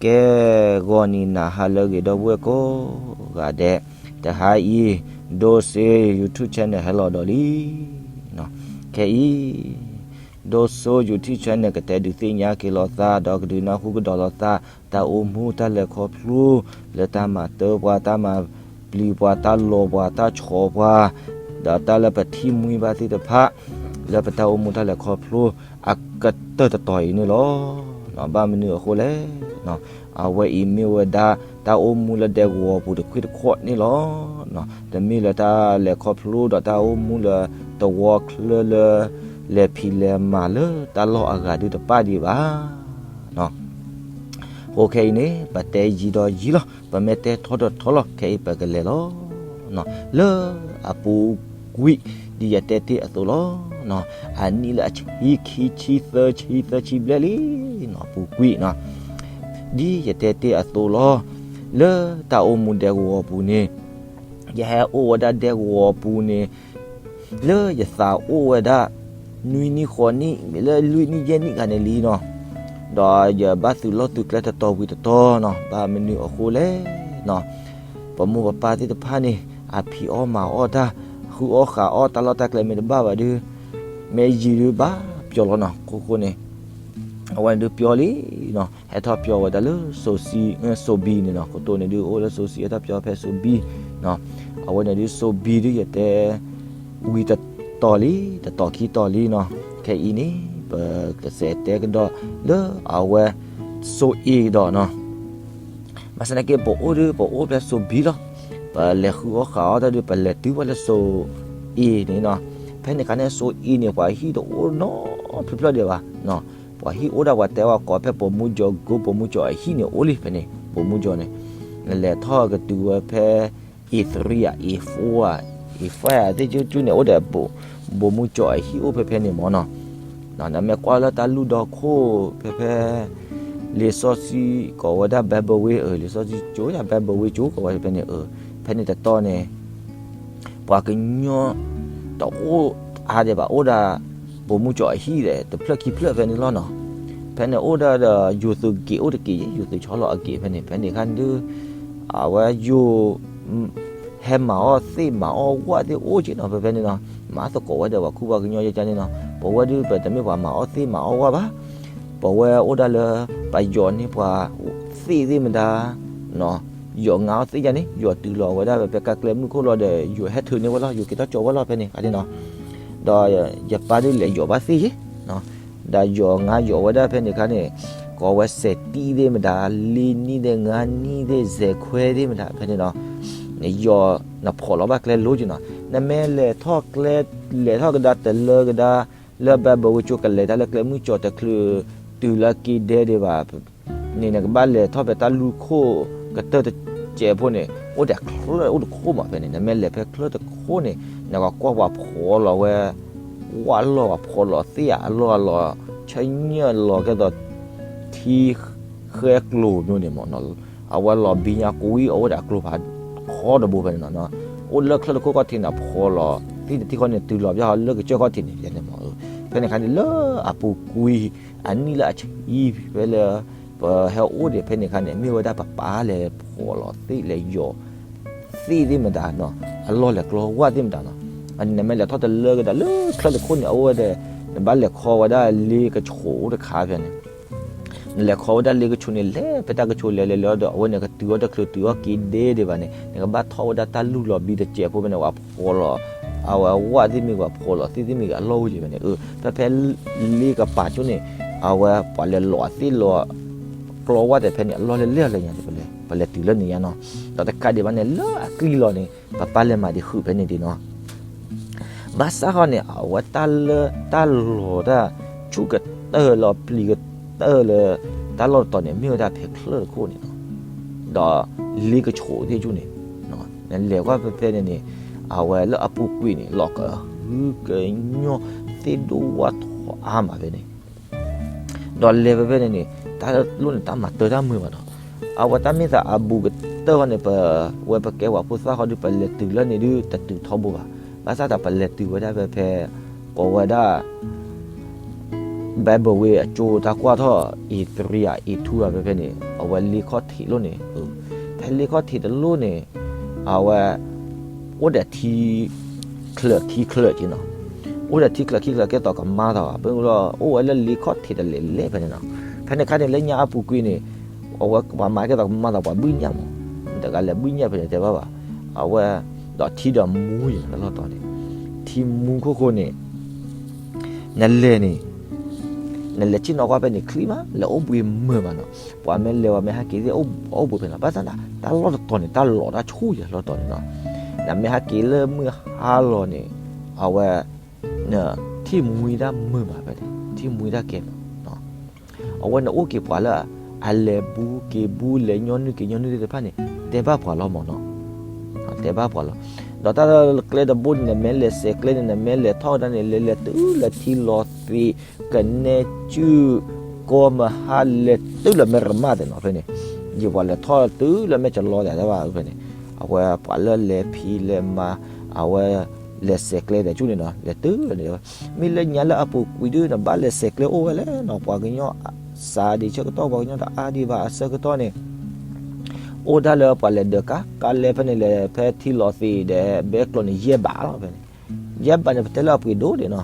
ကဲ ဂီၤနံၤနၤဟါလၢအဂ့ၤ ဒီပုၢ်ဝဲၢ်ကိးဂၤဒဲး, တဟါအံၤ ဒိစ့ YouTube channel ဟဲလီၤဒီးလံ. ခဲအံၤ ဒိစ့ YouTube channel ကတဲဒုးသ့ၣ်ညါက့ၤလိာ်သး ဒီးကဒုးနၢ်ဟူကဒီးလိာ်သး တၢ်အိၣ်မူတၢ်လဲၤခီဖျိ လၢတၢ်မၤတၢ်ပှၤ တၢ်မၤပျံၤပှၤ တၢ်လီၤပှၤ တၢ်ဆီပှၤ ဒီးတၢ်လၢပထံၣ်မှံဘၣ်သ့ၣ်တဖၣ် လၢပတၢ်အိၣ်မူတၢ်လဲၤခီဖျိ အကတၢၢ်တတီၤအံၤန့ၣ်လီၤ. ဘၣ်မနုၤအဃိလဲၣ်, အဝဲအံၤမ့ၢ်ဝဲဒၣ် တၢ်အိၣ်မူလၢဒဲကဝီၤပူၤတခွံၣ်တခီၣ်န့ၣ်လီၤ. တမ့ၢ်လၢတၢ်လဲၤခီဖျိဒီးတၢ်အိၣ်မူလၢတဝီချၢလၢ လဲၤဖံးလဲၤမၤလၢတၢ်လီၢ်အဂၤဒုးတပၣ်ဒံးဘၣ်. အဃိခဲအံၤန့ၣ် ပတဲယံာ်ဒီးယံာ်လီၤ, ပမ့ၢ်တဲထီဒီးထီလီၤ, ခဲအံၤပကလဲၤလီၤ. လၢအပူၤကွံာ် ဒ်ယတဲတ့ၢ်အသိးလီၤ. အနံၣ်လၢအဆံခံ ဆံသၢ ဆံသၢ ဆံဘျဲၣ်လံနီၤ အပူၤကွံာ်နီၤ. ဒ်ယတဲတ့ၢ်အသိးလီၤ. လၢတၢ်အိၣ်မူဒဲကဝီၤပူၤန့ၣ် ယဟဲအိၣ်ဝဲဒၣ်ဒဲကဝီၤပူၤန့ၣ် လၢယသးအိၣ်ဝဲဒၣ် နွံနံၣ်ဃိးနံၣ် မ့ၢ်လၢလွံၢ်နံၣ်ယဲၢ်နံၣ်ခါန့ၣ်လံနီၤ. ဒီးယဘၣ်သုးလီၢ်သုးကျဲတတီၤဝံၤတတီၤနီၤ. ဘၣ်မနုၤအဃိလဲၣ်နီၤ. ပမိၢ်ပပၢ်သ့ၣ်တဖၣ်န့ၣ် အဖံးအီၣ်မၤအီၣ်တၢ် ဃုအီၣ်ဃးအီၣ် တၢ်လီၢ်တၢ်ကျဲမ့ၢ်တဘၣ်ဘၣ်ဒီး မ့ၢ်ယံာ်ဒုးဘၣ်ပျီလီၤနီၤ. အဃိဃိန့ၣ် အဝဲန့ၣ်ဒုးပျီလံနီၤ. ဟဲထီၣ်ပျီဝဲဒၣ်လၢ စိၤဘံန့ၣ်နီၤ. ကတိၤန့ၣ်ဒုးအိၣ်လၢစိၤဘံ ဟဲထီၣ်ပျီဖဲစိၤဘံနီၤ. အဝဲန့ၣ်ဒုးစိၤဘံဒုးယတဲ ဝံၤတတီၤလံ တတီၤခံတီၤလံနီၤ. ခဲအံၤန့ၣ် ပကစးတဲကဒီးလၢအဝဲ စိၤအ့ဒီးနီၤ. ဘၣ်ဆၣ်သနာ်က့ ပအိၣ်ဒုး ပအိၣ်ဖဲစိၤဘံလီၤ. ပလဲၤဃုအီၣ်ဃးအီၣ်တၢ်ဒုး ပလဲၤတုၤဝဲလၢစိၤအ့န့ၣ်နီၤ. ဖဲန့ၣ်ခါန့ၣ် စိၤအ့န့ၣ် ပှၤဟံၣ်တအိၣ်နီတဖျၢၣ်ဒံးဘၣ်နီၤ. ပှၤဟံၣ်အိၣ်ဒၣ်ပှၤတဲဝဲကိးဖဲပိာ်မူကၠီၤ ကိးပိာ်မူကၠီၤ အဟံၣ်န့ၣ်အိၣ်လံဖဲန့ၣ် ပိာ်မူကၠီၤန့ၣ်. နလဲၤထီၣ်ကတုၤဝဲဖဲ အ့သရံဧါ အ့ဃိဧါ အ့ဃိဧါ သ့ၣ်ကၠူကၠူန့ၣ် အိၣ်ဒီး ပိာ်မူကၠီၤအဟံၣ် အိၣ်ဖဲဖဲန့ၣ်မ့ၢ်နီၤ. နမ့ၢ်ကွၢ်လၢတၢ်လူၢ်ဒီခိၣ်ဖဲဖဲ လံာ်စီဆှံကိးဝဲဒၣ် Bible Way အၢ လံာ်စီဆှံကၠိယါ Bible Way ကၠိကိးဝဲဖဲန့ၣ်အၢ. ဖဲန့ၣ်တတီၤန့ၣ် ပှၤကညီတအိၣ်အါဒံးဘၣ် အိၣ်ဒၣ် ပိာ်မူကၠီၤအဟံၣ်ဒီး တဖျၢၣ်ခံဖျၢၣ်ဖဲန့ၣ်လီၤနီၤ. ဖဲန့ၣ်အိၣ်ဒၣ်ဒီး ယိၤသုးက့ၤအိၣ်တက့ၢ် ယိၤသုးဆီလီၤအက့ၤဖဲန့ၣ် ဖဲန့ၣ်ခါန့ၣ်ဒုး အဝဲယိၤ ဟဲမၤအီၣ်သ့ၣ်မၤအီၣ်ဝၣ်သ့ၣ်အိၣ်က့နီၤ ဖဲဖဲန့ၣ်နီၤ. မၤသကိးဝဲဒီးပှၤခူပှၤကညီယါန့ၣ်နီၤ. ပဝဲဒုး ပတမ့ၢ်ပှၤမၤအီၣ်သ့ၣ်မၤအီၣ်ဝၣ်ဘၣ်. ပဝဲအိၣ်ဒၣ်လၢ ပယီၤန့ၢ်ပှၤသ့ၣ်သ့ၣ်မတၤ ယီၤငါအီၣ်သ့ၣ်ယါန့ၣ် ယီၤတုၤလီၤဝဲဒၣ်ဖဲကါကျဲမုၢ်ခိၣ်လီၤဒီး ယိၤဟဲထုးန့ၢ်ဝဲလီၤ ယိၤက့ၤထီၣ်ကၠီဝဲလီၤဖဲန့ၣ်ခါန့ၣ်နီၤ. ဒီးယပၢ်ဒုးလဲၤယီၤဘၣ်သ့ၣ်ယါ ဒီးယီၤငါယီၤဝဲဒၣ်ဖဲန့ၣ်ခါန့ၣ် ကိးဝဲစဲးတံၢ်သ့ၣ်မတၤ လ့နံၣ်သ့ၣ် ငါနံၣ်သ့ၣ် စဲးခွဲသ့ၣ်မတၤဖဲန့ၣ်နီၤ. နယီၤ နဖီၣ်လီၤဘၣ်ကျဲလိၤက့နီၤ. နမ့ၢ်လဲၤထီၣ်ကျဲ လဲၤထီၣ်ကဒါတလၢကဒါ လၢ Bible Way ကၠိ ကလဲၤတၢ်လၢကျဲမုၢ်ကၠီၤတချုးတုၤလၢက့ၤဒဲဒံးဘၣ် န့ၣ် နကဘၣ်လဲၤထီၣ်ဖဲတၢ်လူၢ်ခိၣ်ကတၢၢ်တစဲးဖိန့ၣ် အိၣ်ဒီးချၢအိၣ်တခိၣ်မးဖဲန့ၣ်. နမ့ၢ်လဲၤဖဲချၢတခိၣ်န့ၣ် နကကွၢ်ပှၤဖီၣ်လီၤဝဲ ဝၣ်လီၤပှၤဖီၣ်လီၤသ့ၣ်ဧါ အလီၢ်အလီၤ ဆၢညၣ်လီၤကဲသိး ထံဃဲကျိၤမ့ၢ်န့ၣ်မး အဝဲလီၤဘံညါကွံာ်အအိၣ်ဒီးအကျိၤဖးခီတဘိဖဲန့ၣ်နီၤ. အိၣ်လၢချၢတခိၣ်ခီၣ်ထံးန့ၣ် ဖီၣ်လီၤသ့ၣ်တထံၣ်ဃီန့ၣ် တုၤလီၤဘၣ်ဟီလၢကစၢၢ်ခီၣ်ထံးန့ၣ် ယဲန့ၣ်မး. ဖဲန့ၣ်ခါန့ၣ် လၢအပူၤကွံာ် အနံၣ်လၢအဆံဖဲလၢ ပဟဲအိၣ်ဒံးဖဲန့ၣ်ခါန့ၣ် မ့ၢ်ဝဲဒၣ်ပပၢ်လဲၤဖီၣ်လီၤသ့ၣ်လဲၤယီၤ သ့ၣ်သ့ၣ်မတၤနီၤ အလီၢ်လဲၤကျီဝၣ်သ့ၣ်မတၤနီၤ. နမ့ၢ်လဲၤထီၣ်တလၢကဒါလၢချၢတခိၣ်န့ၣ် အအိၣ်ဝဲဒီး နဘၣ်လဲၤခီဝဲဒၣ်လ့ကဆိးအိၣ်တခါဖဲန့ၣ် နလဲၤခီဝဲဒၣ်လ့ကဆိးန့ၣ် လဲၤဖဲတၢ်ကဆိးလဲၤလဲၤလဲၤဒီး အဝဲန့ၣ်ကတုၤအီၣ်တချုးတုၤအီၣ်က့ၤဒဲဒံးဘၣ်န့ၣ် နကဘၣ်ထီၣ်ဝဲဒၣ်တၢ်လူၢ်လီၤဘံတစဲးဖိဖဲန့ၣ် ပှၤဖီၣ်လီၤ အဝဲဝၣ်သ့ၣ်မ့ၢ်ပှၤဖီၣ်လီၤသ့ၣ်သ့ၣ်မ့ၢ်ဂ့ၤ အလီၢ်အိၣ်က့ၤဖဲန့ၣ် ဖဲဖဲလ့ကပၤကၠိန့ၣ် အဝဲပှၤလဲၤလီၤသ့ၣ်လီၤ ကျီဝၣ်သ့ၣ်ဖဲန့ၣ် အလီၢ်လဲၤလဲၤလၢညါန့ၣ် ပလဲၤတုၤလၢန့ၣ်ညါနီၤ. ဒီးတကးဒံးဘၣ်န့ၣ် လၢအကျံလီၤန့ၣ် ပပၢ်လဲၤမၤဒံးဃုာ်ဖဲန့ၣ်ဒံးနီၤ. ဘၣ်ဆၣ်ဃီန့ၣ် အဝဲတၢ်လၢတၢ်လီၤတၢ်ဆူၣ်ကတၢၢ်လီၤပျံၤကတၢၢ်လၢ တၢ်လီၢ်တတီၤန့ၣ် မ့ၢ်ဝဲဒၣ်ဖဲချၢတခိၣ်န့ၣ်နီၤ. ဒီးလ့ကဆိးသ့ၣ်ကၠိန့ၣ် နလဲၤကွၢ်ဖဲဖဲန့ၣ်န့ၣ် အဝဲလၢအပူၤကွံာ်န့ၣ် လီၤကဟုကညီၢ်သ့ၣ်ဒိၣ်ဝၣ်ထီအါမးဖဲန့ၣ် ဒီးလဲၤဖဲဖဲန့ၣ်န့ၣ် တၢ်လိၣ်န့ၣ် တၢ်မၤတၢ်တၢ်မုာ်ဘၣ်နီၤ. အဝဲတၢ်မ့ၢ်သးအဘူးကတၢၢ်ဃီန့ၣ် ပဝဲပကဲပှၤဖိသၣ်ဃီဒီး ပလဲၤတုၤလၢန့ၣ်ဒုး တတုၤထီဘိဘၣ်. ဘၣ်ဆၣ်ဒီးပလဲၤတုၤဝဲဒၣ်ဖဲဖဲ ကိးဝဲဒၣ် ဘဲဘၢဝ့အကၠိတၢ်ကွၢ်ထီၣ် အ့တရံယၤ အ့ထူဘၣ်ဖဲဖဲန့ၣ် အဝဲလ့ခီၣ်ထံးလိၣ်န့ၣ်, ဖဲလ့ခီၣ်ထံးတလိၣ်န့ၣ် အဝဲ အိၣ်ဒီးထံ ချၢးထံချၢးက့နီၤ, အိၣ်ဒီးထံချၢးခံချၢး ကဲသိးကမၤသးဘၣ်, ပအိၣ်လၢလ့ခီၣ်ထံးတလဲၤလဲၤဖဲန့ၣ်နီၤ. ဖဲန့ၣ်ခါန့ၣ် လၢညါအပူၤကွံာ်န့ၣ် အဝဲပှၤမၤကဲသိးကမၤသး ပှၤဘုၣ်ညၣ်မး, တဂၤလဲၤဘုၣ်ညၣ်ဖဲန့ၣ် တဲဘၣ်ဘၣ်, အဝဲ ဒီးထံဒီးမူယၤ တၢ်လီၢ်တတီၤန့ၣ်, ထံမူခိၣ်ဃိန့ၣ် နလဲၤန့ၣ် နလဲၤဆ့ၣ်နီၤကွၢ်ဖဲန့ၣ် ချံမး လဲၤအိၣ်ဘှံးမုာ်မးနီၤ, ပှၤမ့ၢ်လဲၤဝဲမ့ၢ်ဟဲက့ၤသ့ၣ် အိၣ်ဘှံးဖဲနီၤ, ဘၣ်ဆၣ်န့ၣ် တၢ်လီၢ်တတီၤန့ၣ် တၢ်လီၤတၢ်ဆူၣ်ယၤ လီၢ်တတီၤန့ၣ်နီၤ, နမ့ၢ်ဟဲက့ၤလၢမုၢ်ဟါလီၤန့ၣ် အဝဲ နထံၣ်မှံတၢ်မုာ်မးဖဲန့ၣ် ထံၣ်မှံတၢ်ကဲမး အဝဲန့ၣ်အိၣ်က့ၤပှၤလၢ အလဲၤဘူးက့ၤဘူး လဲၤညီနုၢ်က့ၤညီနုၢ်သ့ၣ်တဖၣ်န့ၣ် တဲဘၣ်ပှၤလီၤမးနီၤ, တဲဘၣ်ပှၤလီၤ. ဒီးတၢ်ကျဲတဘိန့ၣ် နမ့ၢ်လဲၤစဲးကျဲန့ၣ် နမ့ၢ်လဲၤထီၣ်ဝဲဒၣ်န့ၣ် လဲၤလဲၤတုၤလၢထံလီၤသ့ၣ် ကနဲစုၣ် ကီမဟါ လဲၤတုၤလၢမဲၢ်ရမၣ်သ့ၣ်နီၤဖဲန့ၣ်, ယပှၤလဲၤထီၣ်တုၤလၢမဲၢ်ကလီသ့ၣ်တဖၣ်ဖဲန့ၣ်, အဝဲပှၤလၢလဲၤဖံးလဲၤမၤ အဝဲ လဲၤစဲးကျဲသ့ၣ်ဆူၣ်န့ၣ်နီၤ လဲၤတုၤလၢန့ၣ်, မ့ၢ်လၢညါလၢအပူၤကွံာ်ဒုး နဘၣ်လဲၤစဲးကျဲအိၣ်ဝဲလဲၣ်နီၤ, ပှၤကညီစးဒံးဆၢကတီၢ် ပှၤကညီတအါဒံးဘၣ်အဆၢကတီၢ်န့ၣ် အိၣ်ဒၣ်လၢပှၤလဲၤဒၢးကါ ကါလဲဖဲန့ၣ် လဲၤဖဲထံလီၤသ့ၣ်ဒီးဘဲကျိးန့ၣ် ယဲၢ်ဘးလီၤဖဲန့ၣ်, ယဲၢ်ဘးန့ၣ် ပတဲလၢအပှ့ၤဒိၣ်ဒံးနီၤ,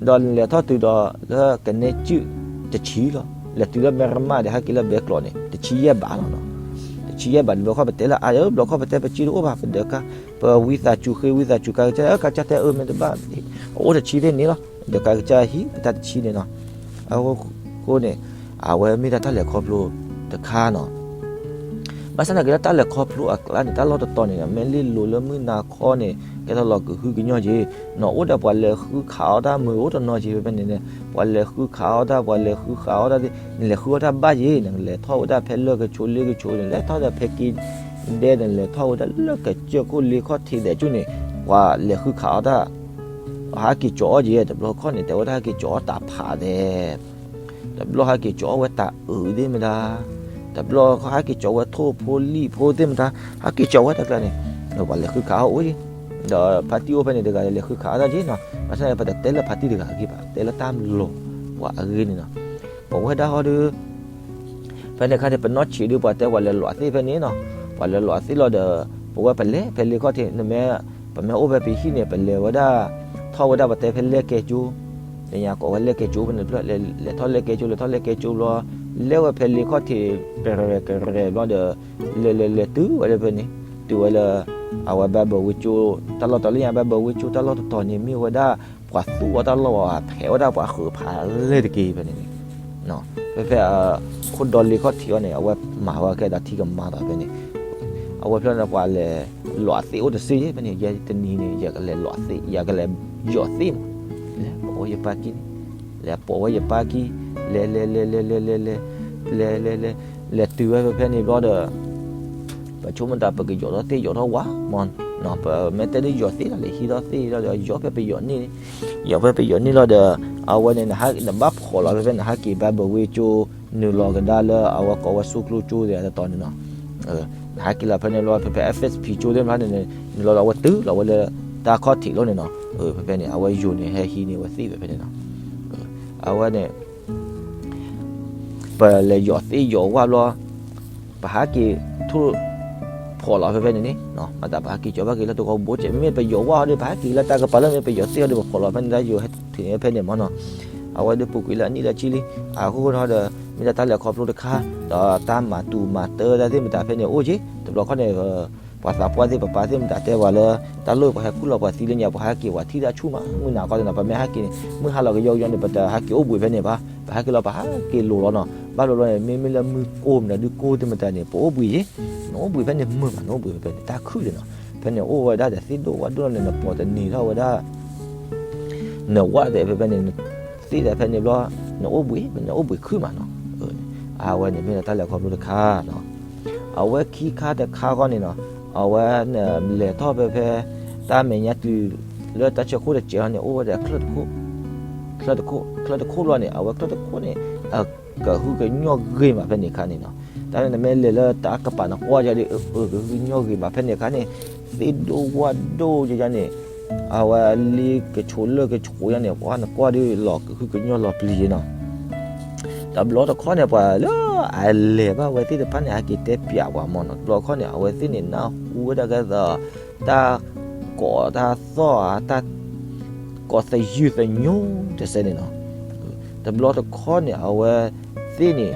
ဒီးလဲၤထီၣ်တုၤဒီးလၢကနဲစုၣ်တဆံလီၤ, လဲၤတုၤလၢမဲၢ်ရမၣ်ဒီး ဟဲက့ၤလၢဘဲကျိးန့ၣ် တဆံယဲၢ်ဘးလီၤနီၤ, တဆံယဲၢ်ဘးန့ၣ် ဘျီခီၣ်ပတဲလၢအါ ဘျီခီၣ်ပတဲပစုတအိၣ်ဘၣ် ပဒၢးကါ ပဝံသးစူၤဃ့ ဝံသးစူၤကါကစၢ် ကါကစၢ်တဲအၢမ့ၢ်တဘၣ် အိၣ်တဆံသ့ၣ်န့ၣ်လီၤ, ဒီးကါကစၢ်ဟံးပတၢ်တဆံန့ၣ်နီၤ, အဃိန့ၣ် အဝဲမ့ၢ်ဒၣ်တၢ်လဲၤခီဖျိတခါနီၤ, ဘၣ်ဆၣ်သနာ်က့လၢတၢ်လဲၤခီဖျိအကျါန့ၣ် တၢ်လီၢ်တတီၤန့ၣ် မ့ၢ်လ့ၣ်လိၤလၢမုၢ်နၤခီန့ၣ် ကဲထီၣ်လီၤကဟုကညီၢ်က့ၤ, နအိၣ်ဒီးပှၤလဲၤဃုခးအီၣ်တၢ်မုာ်အိၣ်တနီၤက့ၤဖဲဖဲန့ၣ်န့ၣ် ပှၤလဲၤဃုခးအီၣ်တၢ် ပှၤလဲၤဃုခးအီၣ်တၢ်သ့ၣ် နလဲၤဃုအီၣ်တၢ်ဘၣ်ယ့ၤ နလဲၤထီၣ်ဝဲဒၣ်ဖဲလၢၢ်ကဆိလ့ၢ်ကဆိန့ၣ် လဲၤထီၣ်ဒီးဖဲက့ဒဲ နလဲၤထီၣ်ဝဲဒၣ်လၢကစၢၢ်ခိၣ်လ့ခီၣ်ထံးသ့ၣ်ဆူၣ်န့ၣ် ပှၤလဲၤဃုခးအီၣ်တၢ် ဟးက့ၤကၠီၤအီၣ်က့ၤ တဘျီခီၣ်န့ၣ် တဲဝဲဒၣ်ဟးက့ၤကၠီၤအီၣ်တၢ်ဖးသ့ၣ် တဘျီဟးက့ၤကၠီၤအီၣ်ဝဲတၢ်အုးသ့ၣ်မတၤ, တဘျီဟးက့ၤကၠီၤဝဲထိၣ်ဖိလံၣ်ဖိသ့ၣ်မတၤ ဟးက့ၤကၠီၤဝဲတၢ်ကျါန့ၣ် ပှၤလဲၤဃုခးအီၣ်အိၣ်က့ၤ, ဒီးဖါတံၢ်အိၣ်ဖဲန့ၣ်တဂၤလဲၤဃုခးအီၣ်တၢ်က့ၤနီၤ, ဘၣ်ဆၣ်န့ၣ် ပတတဲလၢဖါတံၢ်တဂၤအဂ့ၢ်ဘၣ် တဲလၢတၢ်လီၢ်ပှၤအဂ့ၢ်န့ၣ်နီၤ, ပဝဲဒၣ်ဟီဒီး ဖဲန့ၣ်ခါန့ၣ် ပနီၢ်ဆံးဒုးပှၤတဲပှၤလဲၤလီၤသ့ၣ်ဖဲန့ၣ်နီၤ, ပှၤလဲၤလီၤသ့ၣ်လီၤဒီး ပဝဲပလဲၤဖဲလ့ခီၣ်ထံး နမ့ၢ် ပမ့ၢ်အိၣ်ဖဲပဟံၣ်န့ၣ် ပလဲၤဝဲဒၣ် ထီၣ်ဝဲဒၣ်ပတဲဖဲလဲၣ်ကဲကၠိ, လၢညါကိးဝဲလဲၣ်ကဲကၠိဖဲန့ၣ်တဖျၢၣ် လဲၤထီၣ်လဲၣ်ကဲကၠိ လဲၤထီၣ်လဲၣ်ကဲကၠိဘျီ လဲၤဝဲဖဲလ့ခီၣ်ထံး ကရဲကရဲဘျီဒီး လဲၤလဲၤလဲၤတုၤဝဲလၢဖဲန့ၣ် တုၤဝဲလၢ အဝဲဘဲဘၢဝ့ကၠိ တၢ်လီၢ်တတီၤလၢညါဘဲဘၢဝ့ကၠိတၢ်လီၢ်တတီၤန့ၣ် မ့ၢ်ဝဲဒၣ် ပှၤသူၣ်အီၣ်တၢ်လီၢ် ဖဲးဝဲဒၣ်ပှၤဃုာ်ဖးလဲၢ်တက့ၢ်ဖဲန့ၣ်န့ၣ်, ဖဲဖဲ ခိၣ်ဒီလ့ခီၣ်ထံးအီၤန့ၣ် အဝဲမၤဝဲကဲဒီးထံကမၤသးဖဲန့ၣ်, အဝဲဖျၢၣ်န့ၣ်ပှၤလဲၤလီၤအသ့ၣ်အိၣ်တစုယ့ၣ် ဖဲန့ၣ် ယဲတနံၤန့ၣ် ယကလဲၤလီၤအသ့ၣ် ယကလဲၤယီၤသ့ၣ်မး, လဲၤပိာ်ဝဲယပၢ်ကံၢ်န့ၣ် လဲၤပိာ်ဝဲယပၢ်ကံၢ် လဲၤလဲၤလဲၤလဲၤလဲၤလဲၤလဲၤလဲၤလဲၤ လဲၤတုၤဝဲဖဲဖဲန့ၣ်ဘျီဒီး ပဆိကမိၣ်တၢ်ပကယီၤထီၣ်သ့ၣ်ယီၤထီၣ်ဝါမး, ပမ့ၢ်တဲဒ်ယီၤသ့ၣ်လီၤ လဲၤဟံးထီၣ်သ့ၣ်လီၤဒီး ယီၤဖဲပယီၤန့ၣ်, ယီၤဖဲပယီၤန့ၣ်လီၤဒီး အဝဲန့ၣ် နဘၣ်ဖှီၣ်လီၤဖဲဖဲ နဟးက့ၤဘဲဘၢဝ့ကၠိ နုာ်လီၤကဒါလၢအဝဲကိးဝဲဆူကျိကၠိသ့ၣ်တတီၤန့ၣ်နီၤ, နဟးက့ၤလီၤဖဲန့ၣ်ဘျီ ဖဲဖဲ FSP ကၠိသ့ၣ်တဖၣ်န့ၣ် နလီၤဒီးအဝဲတုၤလီၤဝဲလၢတၢ်ခီၣ်ထံးလီၤန့ၣ်နီၤ, ဖဲဖဲန့ၣ် အဝဲယိၤန့ၣ် ဟဲဟံးန့ၢ်ဝဲသ့ၣ်ဖဲဖဲန့ၣ်နီၤ, အဝဲန့ၣ် ပလဲၤယီၤသ့ၣ်ယီၤဝါဘျီ ပဟးက့ၤထီၣ်ဖှီၣ်လီၤဖဲဖဲန့ၣ်န့ၣ်, မ့ၢ်တၢ်ပဟးက့ၤကၠီၤဘၣ်က့ၤလၢတကီဘိကဲး မ့မ့ၢ်ပယီၤဝါဒီး ပဟးက့ၤလၢတၢ်ကပၤလၢမ့ၢ်ပယီၤသ့ၣ်အီၤဒီး ပဖှီၣ်လီၤဖဲန့ၣ် တၢ်ယိၤဟဲထုးန့ၢ်ဖဲန့ၣ်မးနီၤ, အဝဲဒုးပူၤကွံာ်လၢအနံၣ်လၢဆံလံ, အဃိဃိဒီး မ့ၢ်ဒၣ်တၢ်လဲၤခီဖျိတခါ, ဒီးတၢ်မၤတူၢ်မၤတၢ်တၢ်သ့ၣ်မတၤဖဲန့ၣ်အိၣ်က့ၤ, တဘျီခီန့ၣ် ပှၤသးပှၢ်သ့ၣ်ပပၢ်သ့ၣ်မတၤတဲပှၤလၢ တၢ်လီၢ်ပှၤဟဲခူၣ်လီၤပှၤသံလၢညါ ပှၤဟဲက့ၤပှၤထံၣ်တၢ်ဆူၣ်မး မုၢ်နၤခီသ့ၣ်နီၤ ပမ့ၢ်ဟဲက့ၤန့ၣ် မုၢ်ဟါလီၤကယီကယီန့ၣ် ပတဟဲက့ၤအိၣ်ဘှံးဖဲန့ၣ်ဘၣ်, ပဟဲက့ၤလီၤပဟဲက့ၤလိၤလီၤနီၤ, ဘၣ်ဘျီဘျီန့ၣ် မ့မ့ၢ်လၢမုၢ်ကိၢ်မတၤဒုကိၢ်သ့ၣ်မတၤန့ၣ် ပအိၣ်ဘှံးယ့ၣ်, နအိၣ်ဘှံးဖဲန့ၣ်မုာ်မး နအိၣ်ဘှံးဖဲဖဲန့ၣ် တၢ်ခုၣ်လံနီၤ, ဖဲန့ၣ်အိၣ်ဝဲဒၣ်ဒီးသ့ၣ်ဒိၣ်ဝၣ်ဒိၣ်န့ၣ် နပိာ်တန့ၢ်ထီၣ်ဝဲဒၣ် နဝၣ်သ့ၣ်ဖဲဖဲန့ၣ် နသ့ၣ်သးဖဲန့ၣ်ဘျီ နအိၣ်ဘှံး နအိၣ်ဘှံးခုၣ်မးနီၤ, အဝဲန့ၣ်မ့ၢ်ဒီးတၢ်လဲၤခီဖျိတခါနီၤ, အဝဲခံခါတခါဃီန့ၣ်နီၤ, အဝဲနလဲၤထီၣ်ဖဲဖဲ တၢ်မဲာ်ညါတုၤ လၢတၢ်ဆၢခိၣ်တစဲးဟီန့ၣ် အိၣ်ဝဲဒီး ချၢၣ်တခိၣ်ဘျီန့ၣ် အဝဲချၢၣ်တခိၣ်န့ၣ် အကဟုကညီၢ်ဂ့ၤမးဖဲန့ၣ်ခါန့ၣ်နီၤ, တၢ်နမ့ၢ်လဲၤလၢတၢ်ကပၤနကွၢ်ယၤဒီး အကဟုကညီၢ်ဂ့ၤမးဖဲန့ၣ်ခါန့ၣ်, သ့ၣ်ဒိၣ်ဝၣ်ဒိၣ်ယၤန့ၣ် အဝဲလ့ကဆိးလၢကဆိးယါန့ၣ် ပှၤနကွၢ်ဒုးလီၤကဟုကညီၢ်လီၤပျံၤနီၤ. တဘျီတခီန့ၣ် ပှၤလၢအလဲၤဘၣ်ဝဲသ့ၣ်တဖၣ်န့ၣ် ဟဲက့ၤတဲပျးပှၤမၢ်နီၤ. တဘျီတခီန့ၣ် အဝဲသ့ၣ်န့ၣ် နၢ်ဟူဝဲဒၣ်ကဲသိး တၢ်ကိးတၢ်သီၣ်ဧါ တၢ်ကိးသယုၢ်သညိတစဲးန့ၣ်နီၤ. တဘျီတခီန့ၣ် အဝဲသ့ၣ်န့ၣ်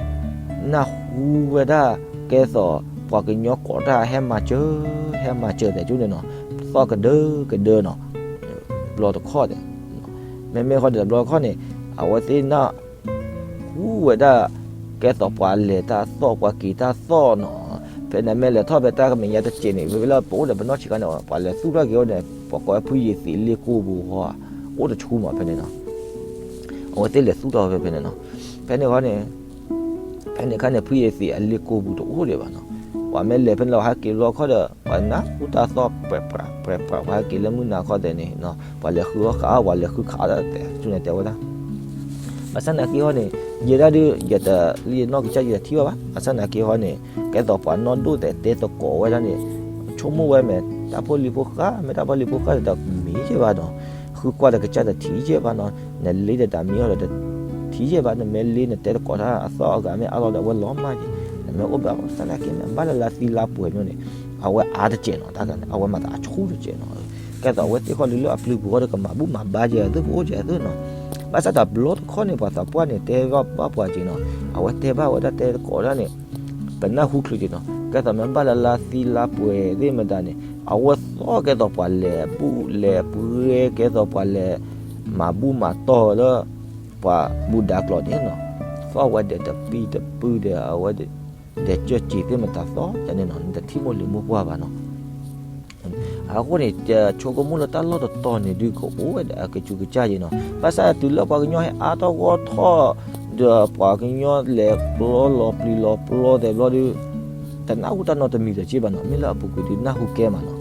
နၢ်ဟူဝဲဒၣ်ကဲသိး ပှၤကညီကိးတၢ်ဟဲမၤစၢၤ ဟဲမၤစၢၤသဲးကၠိန့ၣ်နီၤ, သီၣ်ကဒၢကဒၢနီၤ. တဘျီတခီန့ၣ် မ့မ့ၢ်ဃီဒီး တဘျီတခီန့ၣ် အဝဲသ့ၣ်နၢ်ဟူဝဲဒၣ် ကဲသိးပှၤလဲၤတၢ်သီၣ် ပှၤက့ၤတၢ်သီၣ်နီၤ. ဖဲန့ၣ်မ့ၢ်လဲၤထီၣ်ဖဲတၢ်ကမဲာ်ညါတစဲးန့ၣ် ဖဲလၢပအိၣ်ဒီးပနီၢ်ဆံးခါန့ၣ် ပှၤလဲၤသူၣ်ထီၣ်က့ၤအီၤန့ၣ် ပှၤကိးဝဲဖုယ့ၤသံးလ့ကိပူၤဟီ အိၣ်တဆူမးဖဲန့ၣ်နီၤ. အဝဲသ့ၣ်လဲၤသူၣ်ထီၣ်ဖဲဖဲန့ၣ်နီၤ. ဖဲန့ၣ်ဃီန့ၣ် ဖဲန့ၣ်အခါန့ၣ် ဖုယ့ၤသံးအလ့ကိပူၤတအိၣ်ဒံးဘၣ်နီၤ. ပှၤမ့ၢ်လဲၤဖဲန့ၣ်လီၤ ဟဲက့ၤဘျီခီဒီး ပှၤနၢ်ဟူတၢ်သီၣ်ပြးပြးပြးပြး ပှၤဟဲက့ၤလၢမုၢ်နၤခီသဲးန့ၣ်နီၤ, ပှၤလဲၤဃုအီၣ်ဃာ်အီၣ် ပှၤလဲၤဃုခးအီၣ်သဲး ဆူန့ၣ်တဲဝဲဒၣ်. ဘၣ်ဆၣ်သနာ်က့ဟီန့ၣ် ယဲဒၣ်ဒုး ယတ လၢယနီၢ်ကစၢ်ယတထံၣ်ဘၣ်ဘၣ်. ဘၣ်ဆၣ်သနာ်က့ဟီန့ၣ် ကဲသိးပှၤနီၢ်ဒိၣ်သဲးတဲသကိးဝဲဒၣ်န့ၣ် ဆိကမိၣ်ဝဲမ့ၢ်တၢ်ဖိလံၤဖိဃၢ် မ့ၢ်တၢ်ဖိလံၤဖိဃၢ်ဒီးတမ့ၢ်ယဲၢ်ဘၣ်နီၤ. ဃုကွၢ်ဒီးကစၢ်တထံၣ်ယဲၢ်ဘၣ်နီၤ. နလ့ဒီးတၢ်မံၤအီၤဒီးတထံၣ်ယဲၢ်ဘၣ်. နမ့ၢ်လ့နတဲသကိးတၢ်အသီၣ်အဂၤမ့ၢ်အါလီၤဒီးအဝဲလီၤမၢ်က့ၤ. နမ့ၢ်အိၣ်ဘၣ်ဘၣ်ဆၣ်သနာ်က့ နဘၣ်လၢလါသံလါပှဲၤညိန့ၣ် အဝဲအါတစဲးနီၤ. တၢ်ဂၤန့ၣ် အဝဲမၤသးအဆူၣ်တစဲးနီၤ. ကဲသိးအဝဲသ့ၣ်ဃီဒုးလၢအပျုၤပူၤဃီဒီးကမၤဘူၣ်မၤဘါက့ၤအသု ကအိၣ်က့ၤအသုနီၤ. ဘၣ်ဆၣ်တဘျီတခီန့ၣ် ပှၤသးပှၢ်န့ၣ် တဲဘၣ်ပှၤက့ၤနီၤ. အဝဲတဲဘၣ်ဝဲဒၣ်တဲသကိးဒၣ်န့ၣ် ပနၢ်ဟူချုးက့ၤနီၤ. ကဲသိးမ့ၢ်ဘၣ်လၢလါသံလါပှဲၤသ့ၣ်မတၤန့ၣ် အဝဲသီၣ်ကဲသိးပှၤလဲၤဘူၣ်လဲၤပှ့ၤ ကဲသိးပှၤလဲၤမၤဘူၣ်မၤတီၢ်လၢ ပှၤဘူၣ်ဒါကျိာ်န့ၣ်နီၤ. သီၣ်ဝဲဒီးတပံတပုၢ်ဒီး အဝဲဒီးကၢၢ်စံၤသ့ၣ်မတၤသီၣ်န့ၣ်နီၤ. နတထံၣ်မိၢ်လံၤမိၢ်ပှၢ်ဘၣ်နီၤ. အဃိန့ၣ် ယဆိကမိၣ်လၢတၢ်လီၢ်တတီၤန့ၣ်ဒုး ကအိၣ်ဝဲဒၣ်အကစူးကစၢ်ယဲနီၤ. ဘၣ်ဆၣ်တုၤလၢပှၤကညီဟဲအါထီၣ်ဂီၢ်ထီၣ် ဒီးပှၤကညီလဲၤကျီလီၤပျံၤလီၤပျီသဲးဘျီဒုး တနၢ်ဟူတၢ်နီတမံၤဒီးက့ဘၣ်နီၤ. မ့ၢ်လၢအပူၤကွံာ်ဒုးနၢ်ဟူကဲမးနီၤ.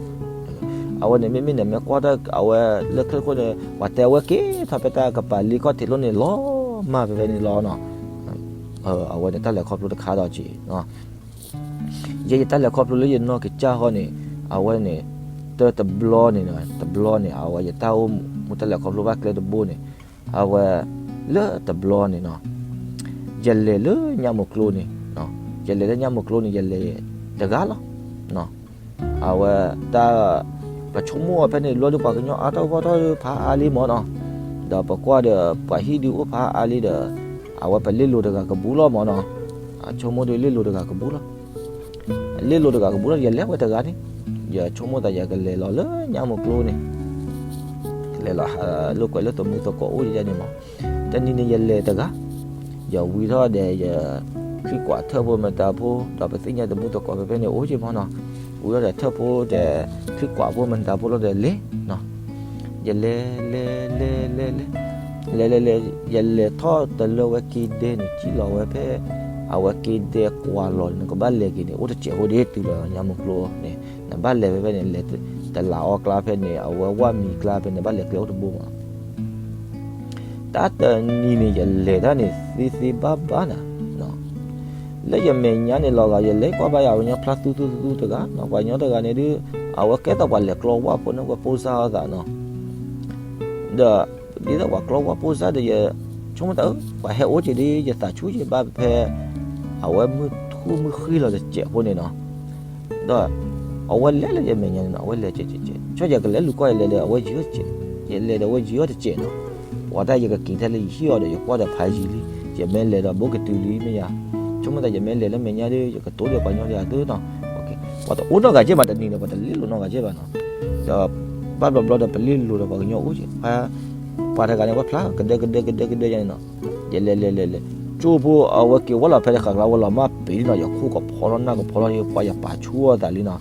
အဝဲန့ၣ်မ့မ့ၢ်န့ၣ် မ့ၢ်ကွၢ်တၢ်အဝဲလၢခဲခိၣ်န့ၣ် ပှၤတဲဝဲက့ၤထီၣ်ဖဲတၢ်ကပၤလ့ခီၣ်ထံးလိၣ်န့ၣ် လီၤမၢ်ဖဲဖဲန့ၣ်လီၤနီၤ. အဝဲန့ၣ်တၢ်လဲၤခီဖျိတခါဒီးက့ ယဲယတၢ်လဲၤခီဖျိလၢယနီၢ်ကစၢ်ဃီန့ၣ် အဝဲန့ၣ် တၢ်တဘျီန့ၣ် တဘျီန့ၣ် အဝဲယတၢ်အိၣ်မူတၢ်လဲၤခီဖျိဘၣ်ကျဲတဘိန့ၣ် အဝဲ လၢတဘျီန့ၣ်နီၤ ယလဲၤလၢညၣ်မိၢ်ကျိန့ၣ် ယလဲၤလၢညၣ်မိၢ်ကျိန့ၣ် ယလဲၤတဂၤလီၤ. အဝဲတၢ် ပဆိကမိၣ်အီၤဖဲန့ၣ် လီၤဒုးပှၤကညီအါထီၣ်ဂီၢ်ထီၣ်ဒုးဖးအါလံမ့ၢ်နီၤ. ဒီးပကွၢ်ဒီးပှၤဟံၣ်ဒုးအိၣ်ဖးအါလံဒီး အဝဲပလ့လိၤတဂၤကဘူးလီၤမ့ၢ်နီၤ. အဆိကမိၣ်ဒုးလ့လိၤတဂၤကဘူးလီၤ. လ့လိၤတဂၤကဘူးလီၤ ယလဲၤဝဲတဂၤန့ၣ် ယဆိကမိၣ်သးယကလဲၤလီၤလၢညၣ်မိၢ်ကျိန့ၣ် လဲၤလီၤဟးလိာ်ကွဲလၢသမူသကိးအိၣ်ယဲန့ၣ်မး. တနံၤန့ၣ်ယလဲၤတဂၤ ယဝံၤထီၣ်ဒီးယ ချံကွၢ်ထၢၣ်ဖိမတၤဖိ ဒီးပသ့ၣ်ညါသမူသကိးဖဲဖဲန့ၣ်အိၣ်က့မးနီၤ. ဝံၤထီၣ်ဒီးထၢၣ်ဖိဒီး ချံကွၢ်ဖိမတၤဖိလီၤဒီးလဲၤနီၤ. ယလဲၤလဲၤလဲၤလဲၤလဲၤ လဲၤလဲၤလဲၤ ယလဲၤထီၣ်တလၢဝဲက့ဒဲန့ၣ် ကံၣ်လီၤဝဲဖဲ အဝဲက့ဒဲကွၢ်လီၤန့ၣ် နကဘၣ်လဲၤက့ၤန့ၣ် အိၣ်တစဲးဖိဒ်တုၤလီၤညၣ်မိၢ်ကျိန့ၣ် နဘၣ်လဲၤဖဲဖဲန့ၣ် လဲၤတလးအီၣ်ကျါဖဲန့ၣ် အဝဲဝၣ်မံၤကျါဖဲန့ၣ် နဘၣ်လဲၤကျဲအိၣ်တဘိမး တၢ်တနံၤန့ၣ် ယလဲၤတၢ်န့ၣ် သ့သ့ဘၣ်ဘၣ်နၤ, လၢယမဲာ်ညါန့ၣ်လီၤဂာ် ယလဲၤကွၢ်ဘၣ်ယၤပှၤကညီဖျါသူသူသူတဂၤနီၤ, ပှၤကညီတဂၤန့ၣ်ဒုး အဝဲကဲသိးပှၤလဲၤကျီဝၣ်ဖိန့ၣ် ဝဲပိၢ်စၢ်အသးနီၤ, ဒီး ဒ်သိးပှၤကျီဝၣ်ပိၢ်စၢ်ဒီး ယဆိကမိၣ်တၢ် ပှၤဟဲအိၣ်က့ၤဒ် ယသးဆူၣ်ယဘၣ်ဖဲ အဝဲမုၢ်ထူၣ်မုၢ်ဃ့လီၤတစဲးဖိန့ၣ်နီၤ ဒီး အဝဲလဲၤလၢယမဲာ်ညါန့ၣ်နီၤ အဝဲလဲၤကဲးကဲးကဲး ဆိယကလဲၤလူၤကွၢ်ယလဲၤဒီးအဝဲယံၤအီၤတစဲး, ယလဲၤဒီးအဝဲယံၤအီၤတစဲးနီၤ, ပှၤတၢ်ယကက့ၤထဲလၢယဟံၣ်အီၤဒီး ယကွၢ်ဒီးဖးယံၤလံ, ယမ့ၢ်လဲၤဒီးဘိးကတုၤလံမ့ၢ်ယါ, ဆိကမိၣ်သးယမ့ၢ်လဲၤလၢမဲာ်ညါဒီး ယကတိၤဒီးပှၤကညီဒ်အသိးနီၤ, ပှၤတအိၣ်နီတဂၤကဲဘၣ် တနံၤန့ၣ် ပှၤတလ့လိာ်နီတဂၤကဲဘၣ်နီၤ, ဒီး ဘၣ်ဘျီဘျီဒီးပလ့လိာ်ဒီးပှၤကညီအိၣ်ကဲ, ပှၤတဂၤန့ၣ် ဝဲဖျါကဒၢကဒၢကဒၢကဒၢယါန့ၣ်နီၤ, ယလဲၤလဲၤလဲၤလဲၤ, ကၠိဖိအဝဲက့ၤဝဲလီၤဖဲတဃာ်ကျါဝဲလီၤမၢ်ပ့ၤလံနီၤ, ယခိၣ်ကဖီထီၣ်နၢ်ကဖီထီၣ် ယပှၤယပာ်ဆူၣ်အီၤသးလံနီၤ,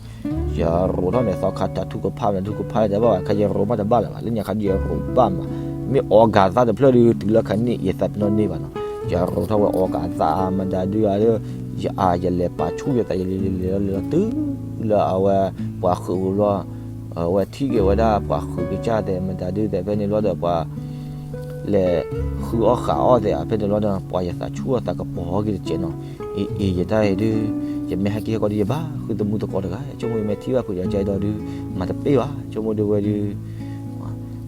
ယရိးထီၣ်မဲာ်သီခါတၢ်ထူကဖၣ်မနုၤထူကဖၣ်လၢတဘၣ်ဘၣ် ခဲယရိးမးတဘၣ်လၢၤဘၣ် လၢညါခါဒ်ယရိးဘၣ်မး, မ့ၢ်အီကၤသၣ်တဖျၢၣ်ဒုးတုၤလၢခါန့ၣ် ယသးပ့ၤနီၣ်န့ၢ်ဘၣ်နီၤ, ယရိးထီၣ်ဝဲအီကၤသၣ်မတၤဒုးဧါလၢ ယအါယလဲၤပာ်ဆူၣ်ယသး ယလဲၤလဲၤလဲၤလီၤလဲၤလီၤတုၤလၢအဝဲ ပှၤဃုာ်ဝဲဘျီ အဝဲထံၣ်က့ၤဝဲဒၣ်ပှၤဃုာ်ကစၢ်သဲးမတၤဒုးသဲးဖဲန့ၣ်ဘျီဒီးပှၤ လဲၤဃုအီၣ်ဃာ်အီၣ်သဲးဖဲန့ၣ်ဘျီဒီး ပှၤယသးဆူၣ်အသးကပီၤက့ၤတစဲးနီၤ, အ့ၣ်အ့ၣ် ယတၢ်အံၤဒုး ယမ့ၢ်ဟဲက့ၤဟဲကီးဒုး ယဘၣ်ဃုသမူသကိးတဂၤ ဆိကမိၣ်ယမ့ၢ်ထံၣ်ဘၣ်ဖုးယၤကၢဒီးဒုး မၤတပ့ၢ်ဘၣ် ဆိကမိၣ်ဒုးဝဲဒုး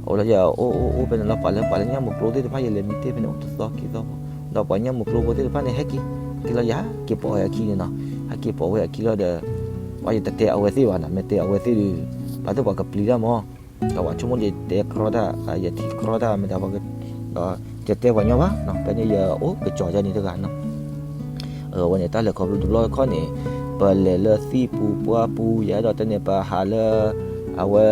အိၣ်လၢယအိၣ်အိၣ်အိၣ်ဖဲန့ၣ်လီၤ ပှၤလၢပှၤလၢညၣ်မုၢ်ကျိသ့ၣ်တဖၣ် ယလဲၤမံတ့ၢ်ဖဲန့ၣ် အိၣ်တသီခံသီဖိ, ဒီးပှၤညၣ်မုၢ်ကျိဖိသ့ၣ်တဖၣ်န့ၣ် ဟဲက့ၤ, က့ၤလီၤယဟဲက့ၤပိာ်ဝဲအခံန့ၣ်နီၤ, ဟဲက့ၤပိာ်ဝဲအခံလီၤဒီး ပှၤယတတဲအဝဲသ့ၣ်ဘၣ်နီၤ, မ့ၢ်တဲအဝဲသ့ၣ်ဒီး ဘၣ်သ့ၣ်ပှၤကပျံၤတၢ်မၢ်, ဒီးပှၤဆိကမိၣ်ယတဲကြီတၢ်, ယထံၣ်ကြီတၢ်မ့ၢ်ဒၣ်ပှၤ, ဒီးယတဲပှၤညီဘၣ်နီၤ, ဖဲန့ၣ်ယအိၣ်ကစီၤယၤန့ၣ်တဂၤနီၤ အဝဲန့ၣ်တၢ်လဲၤခီဖျိတဘျီတခီၣ်န့ၣ်, ပလဲၤလၢသံၣ်ပူၤပှၢ်ပူၤ ယအဲၣ်ဒိးတဲန့ၣ် ပဟးလၢ အဝဲ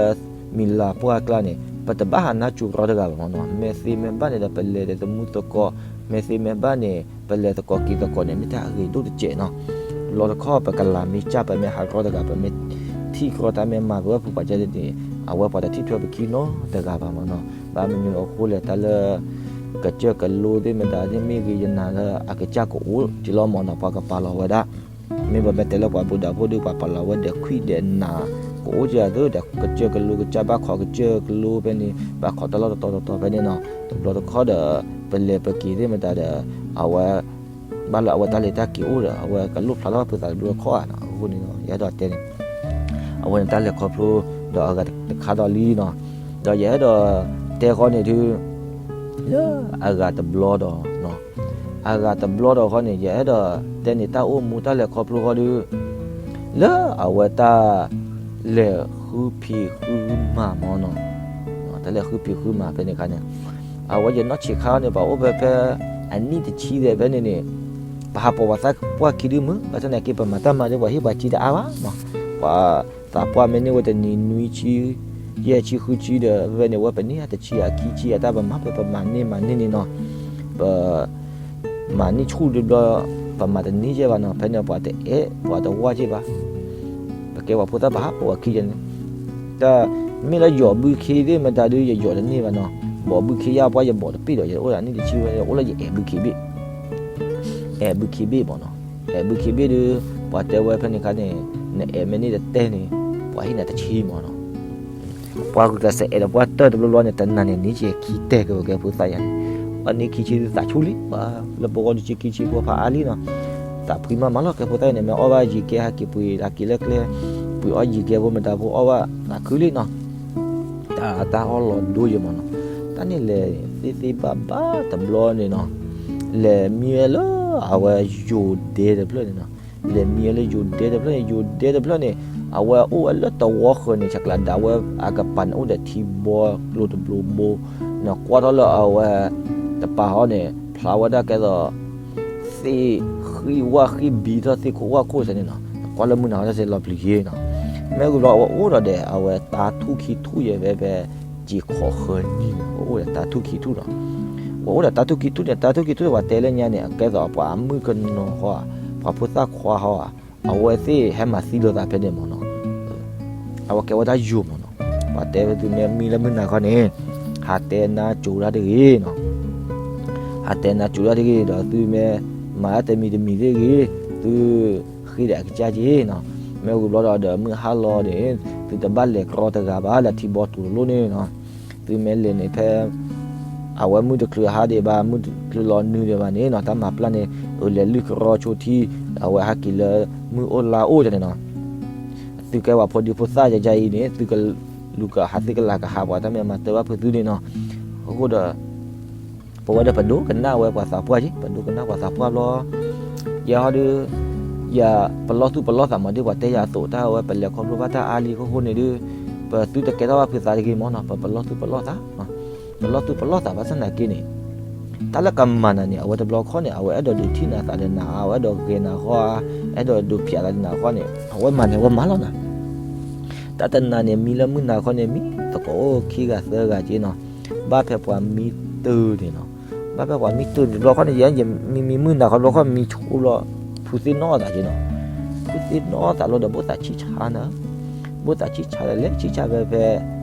မံၤလၤပှၢ်အကျါန့ၣ် ပတဘၣ်ဟးနါစိၤရီတဂၤဘၣ်မၢ်နီၤ, မ့ၢ်သ့မ့ၢ်ဘၣ်န့ၣ်ဒီး ပလဲၤဒီးသမူသကိး, မ့ၢ်သ့မ့ၢ်ဘၣ်န့ၣ် ပလဲၤသကိးက့ၤသကိးန့ၣ် မ့ၢ်တၢ်အဂ့ၤဒိၣ်တစဲးနီၤ, တဘျီတခီၣ်ပကလၤမ့ၢ်စၢ် ပမ့ၢ်ဟးရီတဂၤ ပမ့ၢ်ထံၣ်ကြီတၢ်မ့ၢ်မၤပဝဲဖိပှၤကန့ၣ် အဝဲပှၤတထံၣ်ထွဲပခံနီတဂၤဘၣ်မၢ်နီၤ, ဘၣ်မနုၤအဃိလဲၣ် တၢ်လၢ ကစၢၢ်ကလိသ့ၣ်မတၤသ့ၣ်မ့ၢ်ဂ့ၤ ယနာ်လၢအကစၢ်ကအိၣ်က့ၤလီၤမၢ်နီၤ, ပှၤကပာ်လီၤဝဲဒၣ်, မ့ၢ်ပမ့ၢ်တဲလၢပှၤဘုၣ်ဒၣ်ဖိဒီး ပှၤပာ်လီၤဝဲဒီးခွံၣ်ဒီးနး ကအိၣ်က့ၤအသိးဒီး ကစၢၢ်ကလိကစၢ်ဘၣ်ခိး ကစၢၢ်ကလိဖဲန့ၣ် ဘၣ်ခိးတၢ်လီၢ်တတီၤတတီၤဖဲန့ၣ်နီၤ, တဘျီတခီၣ်ဒီး ပလဲၤပက့ၤသ့ၣ်မတၤဒီး အဝဲ ဘၣ်လၢအဝဲတၢ်လဲၤတၢ်က့ၤအိၣ်ဒီး အဝဲကလိၣ်ဖျါထီၣ်ပသးတဘျီတခီၣ်ဧါနီၤ, အဃိန့ၣ် ယအဲၣ်ဒိးတဲန့ၣ် အဝဲန့ၣ်တၢ်လဲၤခီဖျိ ဒီးအဂၤတခါဒီးလံနီၤ, ဒီးယအဲၣ်ဒိးတဲဃီန့ၣ်ဒုး လၢအဂၤတဘျီဒီး အဂၤတဘျီဒီးဃီန့ၣ် ယအဲၣ်ဒိးတဲန့ၣ် တၢ်အိၣ်မူတၢ်လဲၤခီဖျိဃီဒုး လၢအဝဲတၢ်လဲၤဃုဖံးဃုမၤမၢ်နီၤ, တၢ်လဲၤဃုဖံးဃုမၤဖဲန့ၣ်အခါန့ၣ် အဝဲယနီၢ်ဆံးခါန့ၣ် ပှၤအိၣ်ဖဲဖဲ အနံၣ်တဆံသဲးဖဲန့ၣ်န့ၣ် ပဟးပိာ်ပှၤသးပှၢ်ခံဒုမုၢ် ဘၣ်ဆၣ်သနာ်က့ ပမၤတၢ်မၤဒ်ပှၤဟ့ၣ်ပှၤစံးတအါဘၣ်နီၤ, ပှၤသးပှၢ်မ့ၢ်န့ၢ်ဝဲတနံၤနွံဆံ ယဲၢ်ဆံဃုဆံဒီး ဖဲန့ၣ် ဝဲပန့ၢ်အတဆံအခံဆံအတၢ်ပမၤ ပမၤန့ၢ်မၤန့ၢ်န့ၣ်နီၤ, ပ မၤန့ၢ်ဆူၣ်တဘျီ ပမၤတန့ၢ်ကဲဘၣ်နီၤ, ဖဲန့ၣ်ပှၤတအဲၣ်ပှၤတဝါကဲဘၣ်, ပကဲပှၤဖိသၣ်ပဟးပိာ်ပှၤခံယဲန့ၣ်, တၢ်မ့ၢ်လၢယီၤဘုခ့သ့ၣ်မတၤဒုး ယယီၤတန့ၢ်ဘၣ်နီၤ, ဘီဘုခ့ယါပှၤယဘီတပ့ၢ်ဒီး ယအိၣ်ဒီးနံၣ်တဆံဝဲ အိၣ်လၢယအဲၣ်ဘုခ့ဘ့ၣ် အဲၣ်ဘုခ့ဘ့ၣ်မၢ်နီၤ, အဲၣ်ဘုခ့ဘ့ၣ်ဒုး ပှၤတဲဝဲဖဲန့ၣ်ခါန့ၣ် နအဲၣ်မ့ၢ်န့ၢ်တတဲန့ၣ် ပှၤဟ့ၣ်နၤတဆံမၢ်နီၤ, ပှၤဂုာ်ကျဲးစၢးအဲၣ်ဒီးပှၤတၢၢ်တဘျီဘျီန့ၣ် တနၤန့ၣ် နံၣ်ကဲခံတဲက့ၤဝဲကဲဖိသၣ်ယါန့ၣ်, ပှၤနံၣ်ခံဆံဒုးသးဆူၣ်လံ, ပှၤလၢပဂီၢ်ဒုးဆံခံဆံဖိဖးအါလံနီၤ, သးဖှံမးမးလီၤ ကဲဖိသၣ်ယါန့ၣ် မ့ၢ်အီၣ်ဘၣ်ယံၤကဲဟဲက့ၤပှ့ၤ ဟဲက့ၤလၢကျဲ, ပှ့ၤအီၣ်ယံၤကဲဖိမတၤဖိအီၣ်ဘၣ်သးခုလံနီၤ တၢ်တၢ်အီၣ်လီၤဒိယဲမၢ်နီၤ, တၢ်န့ၣ်လဲၤသ့သ့ဘၣ်ဘၣ်တဘျီန့ၣ်နီၤ, လဲၤမံဝဲလၢအဝဲယိၤဒဲတဖျၢၣ်န့ၣ်နီၤ, လဲၤမံဝဲလၢယိၤဒဲတဖျၢၣ်န့ၣ် ယိၤဒဲတဖျၢၣ်န့ၣ် အဝဲအိၣ်ဝဲလၢတဝီဃၢၤန့ၣ် ဆဲးကျိးဒၣ်ဝဲအကပၤန့ၣ် အိၣ်ဒီးထံဘီကျိတဘိဘိ, နကွၢ်ထီၣ်လၢအဝဲ တပၤဟီန့ၣ် ဖျါဝဲဒၣ်ကဲသိး သ့ၣ်ဃံဝၣ်ဃံဘံထီၣ်သ့ၣ်ခိၣ်ဝၣ်ခိၣ်စ့ၢ်န့ၣ်နီၤ, နကွၢ်လၢမုၢ်နၤခီတၢ်စ့ၢ်လီၤပျံၤယဲနီၤ, မ့ၢ်ဂ့ၤဘျီအဝဲအိၣ်ဒီးဒီး အဝဲတၢ်ထူၣ်ခံထူၣ်ယဲဖဲဖဲ စံၣ်ခီဃၢၤနံၣ်န့ၣ် အဝဲအိၣ်ဒီးတၢ်ထူၣ်ခံထူၣ်နီၤ, အဝဲအိၣ်ဒီးတၢ်ထူၣ်ခံထူၣ်န့ၣ် တၢ်ထူၣ်ခံထူၣ်န့ၣ် ပှၤတဲလၢညါန့ၣ် အကဲသိးပှၤအမုၣ်ကနီၤဃီဧါ, ပှၤဖိသၣ်ခွါဃီဧါ, အဝဲသ့ၣ်ဟဲမၤသံလိာ်သးဖဲန့ၣ်မၢ်နီၤ, အဝဲကဲဝဲဒၣ်ယိၤမၢ်နီၤ, ပှၤတဲဝဲသုမ့ၢ်မံလၢမုၢ်နၤခီန့ၣ် ဟးတဲနါစိၤဒၣ်တဂ့ၤနီၤ ဟးတဲနါစိၤဒၣ်တဂ့ၤဒီးသုမ့ၢ်မၤတၢ်တမံၤတမံၤသ့ၣ်ဂ့ၤ, သုဃ့ဒီးအကစၢ်က့နီၤ, မ့ၢ်ဂ့ၤဘျီဒီးဒီးမုၢ်ဟါလီၤန့ၣ် သုတဘၣ်လဲၤကြီတဂၤဘၣ်လၢထံဘီတူၤလိၤန့ၣ်နီၤ, သုမ့ၢ်လဲၤန့ၣ်ဖဲ အဝဲမုၢ်တချုးဟါဒံးဘၣ် မုၢ်တချုးလီၤနုာ်ဒံးဘၣ်န့ၣ်နီၤ တၢ်မၤပျၢ်န့ၣ် အလဲၤလုၢ်ကြီဆိထံ အဝဲဟဲက့ၤလၢမုၢ်အိၣ်လါအိၣ်န့ၣ်နီၤ သုကဲပှၤဖိဒံဖိသၣ်ယါယါအံၤန့ၣ် သုကလူၤကဟးသုကလၤကဟးပှၤတၢ်မ့ၢ်မၤတၢ်ဘၣ်ဖုးသုန့ၣ်နီၤ, အဃိဒီး ပဝဲဒီးပဒိကနၣ်ဝဲပှၤသးပှၢ်က့ ပဒိကနၣ်ပှၤသးပှၢ်ဘျီ, ယဲဟီဒုး ယပလီၢ်သူၣ်ပလီၢ်သးမးဒ်ပှၤတဲယၤအသိး တၢ်ဝဲပလဲၤခီဖျိဘၣ်တၢ်အါလံအဃိန့ၣ်ဒုး ပသုတကဲထီၣ်ဘၣ်ဖုးသးတဂ့ၤမၢ်နီၤ ပပလီၢ်သူၣ်ပလီၢ်သး ပလီၢ်သူၣ်ပလီၢ်သးဘၣ်ဆၣ်သနာ်က့န့ၣ် တၢ်လၢကမၤနၤန့ၣ် အဝဲတဘျီခီန့ၣ် အဝဲအဲၣ်ဒိးဒုးထံၣ်နၤသးဒီးနၤ အဝဲအဲၣ်ဒိးဂဲၤနၤဃီဧါ အဲၣ်ဒိးဒုးဖျးသးဒီးနၤဃီန့ၣ် အဝဲမၤန့ၣ် အဝဲမၤလီၤနၤ တၢ်တနၤန့ၣ် မံလၢမုၢ်နၤခီန့ၣ် မံသကိးအိၣ်ခံဂၤသၢဂၤက့နီၤ, ဘၣ်ဖဲပှၤမံတုၤန့ၣ်နီၤ, ဘၣ်ဖဲပှၤမံတုၤန့ၣ် တဘျီခီန့ၣ် ယဲယမံမံမုၢ်နၤခီတဘျီခီ မံဆိဘျီ ဖုးသ့ၣ်နီၣ်သးက့နီၤ, ဖုးသ့ၣ်နီၣ်သးလီၤဒီး ဘိၣ်သးဆံၣ်ဆါနၤ, ဘိၣ်သးဆံၣ်ဆါဒီး လဲၤဆံၣ်ဆါဖဲဖဲ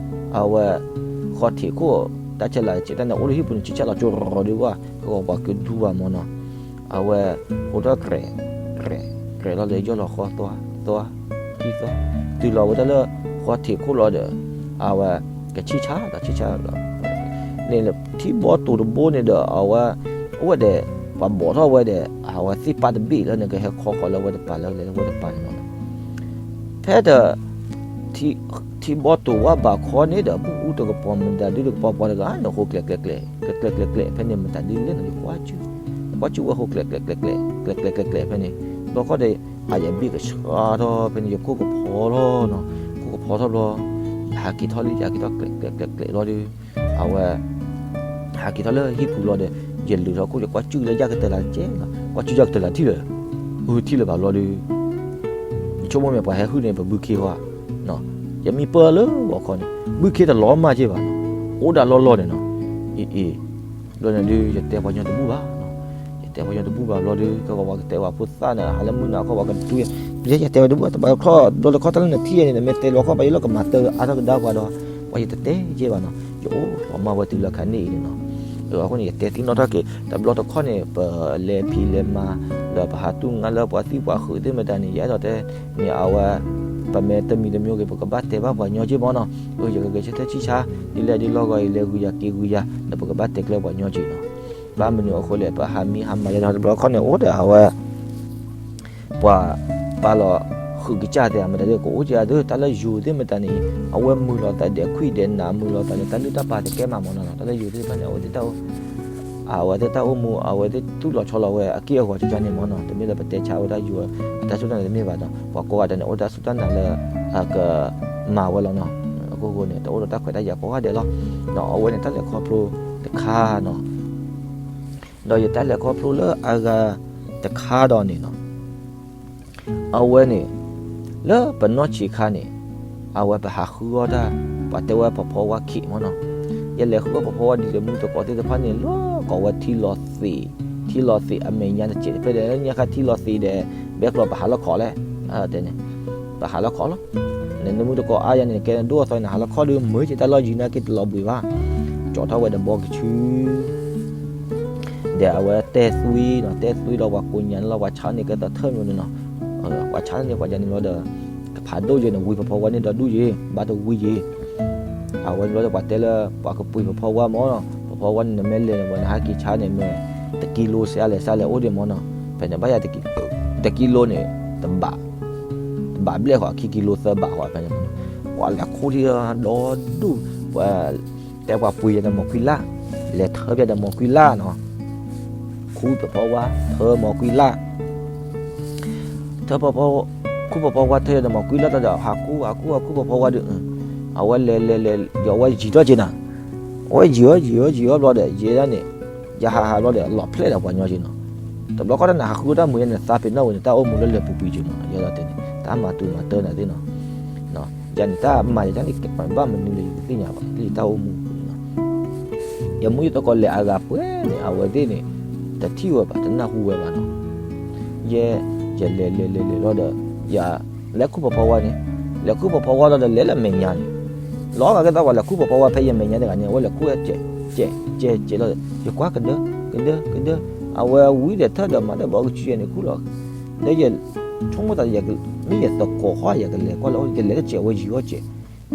အဝဲ ဃီထံးခိၣ် တၢ်ဆဲးလၤတဆဲးတၢ်န့ၣ် အိၣ်လၢဟံၣ်ပူၤန့ၣ် ဆံၣ်ဆါလီၤကၠိရီၤရီၤဒုးဘၣ် ကဂီၤပှၤကဒူဘၣ်မၢ်နီၤ အဝဲ အိၣ်ထီၣ်ကြဲး ကြဲး ကြဲးလီၤလၢယီၢ်လီၤဃီ သွါ သွါ ခံသီ တုၤလီၤဝဲဒၣ်လၢ ဃီထံးခိၣ်လီၤဒီး အဝဲ ကဆံၣ်ဆါဒီးဆံၣ်ဆါလီၤ န့ၣ်လၢထံဘီတူၤတဘိန့ၣ်ဒီး အဝဲ အိၣ်ဝဲဒီး ပှၤဘိးထီၣ်ဝဲဒီး အဝဲသ့ၣ်ပၢ်တဘ့ၣ်လၢန့ၣ် ကဟဲခီဃီၤလၢဝဲတပၤလၢလဲၤလၢဝဲတပၤန့ၣ်မၢ်နီၤ ဖဲဒီး ထံ ထံဘီတိၤဝါဘးခီန့ၣ်ဒီး ပူၣ်အူတကပီၤ မတၤဒုတကပီၤ ပှၤတဂၤန့ၣ် ဟိးကျဲးကျဲးကျဲး ကျဲးကျဲးကျဲးကျဲး ဖဲန့ၣ် မတၤဒုလဲၣ်န့ၣ် ယကွၢ်စု ကွၢ်စုဝဲဟိးကျဲးကျဲးကျဲးကျဲး ကျဲးကျဲးကျဲးကျဲးဖဲန့ၣ် ဘျီခီဒီး အယဘ့ၣ်ကဆှါထီၣ်ဖဲန့ၣ် ယခိၣ်ကဖီထီၣ်နီၤ, ခိၣ်ကဖီထီၣ်ဘျီ ယဟးက့ၤထီၣ်လံ ယဟးက့ၤထီၣ်ကျဲးကျဲးကျဲးကျဲးဘျီဒီး အဝဲ ဟးက့ၤထီၣ်လၢဟံၣ်ပူၤလီၤဒီး ယလုၢ်ထီၣ်ခိၣ် ယကွၢ်စုလၢယကတၢၢ်လၢကဲလီၤ, ကွၢ်စုယကတၢၢ်လၢထံၣ်လၢၤ, အထံၣ်လၢၤဘၣ်ဘျီဒီး ယဆိကမိၣ်မ့ၢ်ပှၤဟဲဟုၣ်န့ၣ် ပဘုခ့ဃီဧါ, ယမံပၢၢ်လၢဂီၤခီန့ၣ် ဘုခ့တလီၤမၢ်က့ဘၣ်နီၤ, အိၣ်ဒၣ်လီၢ်လီၢ်န့ၣ်နီၤ, အ့ၣ်အ့ၣ်, ဘျီန့ၣ်ဒုး ယတဲပှၤညီတဘူၣ်ဘၣ်နီၤ, ယတဲပှၤညီတဘူၣ်ဘၣ်ဘျီဒီး ကဲပှၤကတဲပှၤဖိသၣ်န့ၣ် ဟးလၢမုၢ်နၤခီ ပှၤကတူၢ်ယၤ, ယတဲပှၤတဘူၣ် တဘျီတခီၣ် တဘျီတခီၣ်တၢ်လၢနထံၣ်ယၤန့ၣ် နမ့ၢ်တဲလီၤခီၣ်ဘၣ် ယလီၢ်ကမၤတၢ်အါထီၣ်ကဒါပှၤဒီး ပှၤယတတဲက့ဘၣ်နီၤ, ယအိၣ်လီၤမၢ်ဝဲတုၤလၢခါန့ၣ်အံၤန့ၣ်နီၤ, အဃိန့ၣ် ယတဲသ့ၣ်နီၣ်ထီၣ်က့ၤ တဘျီတခီၣ်န့ၣ် ပလဲၤဖံးလဲၤမၤ လၢပဟးတူၢ်ငါလၢပှၤသံပှၤဃုာ်သ့ၣ်မတၤန့ၣ် ယအဲၣ်ဒိးတဲန့ၣ် အဝဲ ပမ့ၢ်တမံၤတမံၤဂ့ၤ ပကဘၣ်တဲဘၣ်ပှၤညီက့မ့ၢ်နီၤ, အၢ ယကဂဲၤဆၢထၢၣ်ဆံၣ်ဆါ ဒ်လဲၣ်ဒ်လဲၣ်ဂီၤအံၤ လဲၤဂုာ်ယၤက့ၤဂုာ်ယၤ ဒီးပကဘၣ်တဲကျဲပှၤညီက့နီၤ, ဘၣ်မနုၤအဃိလဲၣ် ပဟးမံဟးမၤယၤဒီး တဘျီတခီၣ်န့ၣ် အိၣ်ဒီးအဝဲ ပှၤပာ်လီၤဃုာ်ကစၢ်သ့ၣ်မတၤသ့ၣ် ကအိၣ်က့ၤအဒၢး တၢ်လၢယိၤသ့ၣ်မတၤန့ၣ် အဝဲမုာ်လီၤသးဒဲးခွံဒဲးနး မုာ်လီၤသးန့ၣ် တၢ်လုၢ်တၢ်ပာ်တကဲမးမ့ၢ်နီၤနီၤ, တၢ်လၢယိၤသ့ၣ်တဖၣ်န့ၣ် အဝဲသ့ၣ်တၢ်အိၣ် အဝဲသ့ၣ်တၢ်အိၣ်မူ အဝဲသ့ၣ်တူၢ်လီၤဆီလီၤဝဲအက့ၢ်အဂီၤကကန့ၣ်မ့ၢ်နီၤ, တမ့ၢ်လၢပတဲဆါဝဲဒၣ်ယိၤအတၢ်စူၢ်တၢ်နာ်တမ့ၢ်ဘၣ်ဒီး ပှၤကိးဂၤဒဲးန့ၣ် အိၣ်တၢ်စူၢ်တၢ်နာ်လၢ အကမၤဝဲလီၤနီၤ, အဃိန့ၣ် တအိၣ်ဒီးတၢ်ခွဲးတၢ်ယာ်ကိးဂၤဒဲးလီၤ, ဒီးအဝဲန့ၣ်တၢ်လဲၤခီဖျိတခါနီၤ ဒီးယတၢ်လဲၤခီဖျိလၢအဂၤတခါဒီးန့ၣ်နီၤ, အဝဲန့ၣ် လၢပနီၢ်ဆံးခါန့ၣ် အဝဲပဟးဃုအီၣ်တၢ် ပှၤတဲဝဲဖီဖီဝါခံးမ့ၢ်နီၤ, ယလဲၤဃုအီၣ်ဖီဖီဝါဒ်တမူတကိးသ့ၣ်တဖၣ်န့ၣ် လၢကိးဝဲထံလီၤသံး, ထံလီၤသံးအမဲာ်ညါတစဲးတဖျၢၣ်ဒီး လၢညါခါထံလီၤသံးဒီး ဘဲကျီးပဟးလၢခီးလဲၣ်, တဲန့ၣ် ပဟးလၢခီးလီၤ, နမူတကိးအါယၤန့ၣ် ကဲနဒိၣ်အသီန့ၣ် ဟးလၢခီးဒီး မ့ၢ်က့တၢ်လီၢ်ယံၤနာ်က့တလီၤဘှံးဘၣ်, ကၠီထီၣ်ဝဲဒီးဘီကဆူ ဒီးအဝဲတဲသွံနီၤ, တဲသွံဒီးပှၤကိးညါန့ၣ်လီၤ, ပှၤဆါန့ၢ်ကဲသးထၢၣ်မနုၤနီၤ, ပှၤဆါန့ၢ်ပှၤယၤန့ၣ်လီၤဒီး ကဖးဒိၣ်ယဲန့ၣ် ဝံၤဖီဖီဝါန့ၢ်ဒီးဒူၣ်ယဲ, ဘၣ်တဝံၤယဲ, အဝဲန့ၣ်လီၤဒီးပှၤတဲလၢ ပှၤကပှ့ၤဖီဖီဝါမ့ၢ်နီၤ, ဖီဖီဝါန့ၣ် နမ့ၢ်လဲၤန့ၣ် ပှၤနဟးက့ၤဆါန့ၣ် မ့ၢ်တကံလိစဲးလဲၣ်စဲးလဲၣ်အိၣ်ဒံးမ့ၢ်နီၤ, ဖဲန့ၣ်ဘၣ်ယၤ တကံလိန့ၣ် တဘး တဘးဘျဲၣ်ဃီ ခံကံလိသၢဘးဃီဖဲန့ၣ်မ့ၢ်နီၤ, ပှၤလဲၤခူၣ်ထံဒီဒူၣ်, ပှၤ တဲပှၤပှ့ၤယၤဒီးမိၢ်ကွံလၢ်, လဲၤထၢပယၤဒီးမိၢ်ကွံလၢ်နီၤ, ခူၣ်ဖီဖီဝါ ထၢမိၢ်ကွံလၢ်, ထၢဖီဖီ, ခူၣ်ဖီဖီဝါထၢယၤဒီးမိၢ်ကွံလၢ်ဒီး ဟးခူၣ်ဟးခူၣ်ဟးခူၣ်ဖီဖီဝါဒီး, အဝဲလဲၤလဲၤလဲၤ ယဝဲယံၤထီၣ်က့ၤနၤ, အဝဲယံၤအီၤယံၤအီၤယံၤအီၤဘျီဒီး ယဲဒၣ်န့ၣ် ယဟးဟးဘျီဒီး လီၤဖျဲၣ်ဒီးပှၤညီက့ၤနီၤ, တဘျီဃီတၢ်နဟးဃုတၢ်မုာ်ယဲန့ၣ် သးပ့ၤနီၣ်ဝဲန့ၣ် တၢ်အိၣ်မူလၢလဲၤပူၤကွံာ်က့ၤမ့ၢ်နီၤ, ယဲဒၣ်တဲန့ၣ် တၢ်မၤတူၢ်မၤတၢ်နၤသ့ၣ်နီၤ ယၤန့ၣ်တၢ်မၤယတၢ်န့ၣ် ဘၣ်မနုၤလဲၣ် ယတသ့ၣ်ညါဘၣ် လၢယတၢ်အိၣ်မူအပူၤန့ၣ်နီၤ, ယမူယသကိးလဲၤအဂၤပှဲၤန့ၣ် အဝဲသ့ၣ်န့ၣ် တထံၣ်ဝဲဘၣ် တနၢ်ဟူဝဲဘၣ်နီၤ, ယဲ ယလဲၤလဲၤလဲၤလဲၤလီၤဒီး ယလဲၤခူၣ်ဖီဖီဝါန့ၣ်, လဲၤခူၣ်ဖီဖီဝါလီၤဒီး လဲၤလၢမဲာ်ညါန့ၣ်, လီၤဂာ်ကဲသးပှၤလဲၤခူၣ်ဖီဖီဝါဖဲယမဲာ်ညါတဂၤန့ၣ် အဝဲလဲၤခူၣ်ဝဲ ကဲးကဲးကဲးလီၤဒီး ယကွၢ်ကဒၢ ကဒၢ ကဒၢ, အဝဲဝံၤဒီးထၢၣ်ဒီးမၤတၢ်ဘီကဆူယဲန့ၣ်ခူၣ်လီၤ, ဒီးယဆိကမိၣ်သး မ့ၢ်ယသကိးဃီ ယကလဲၤကွၢ်လၢ ယလဲၤတစဲးဝဲယံၤအီၣ်စဲး,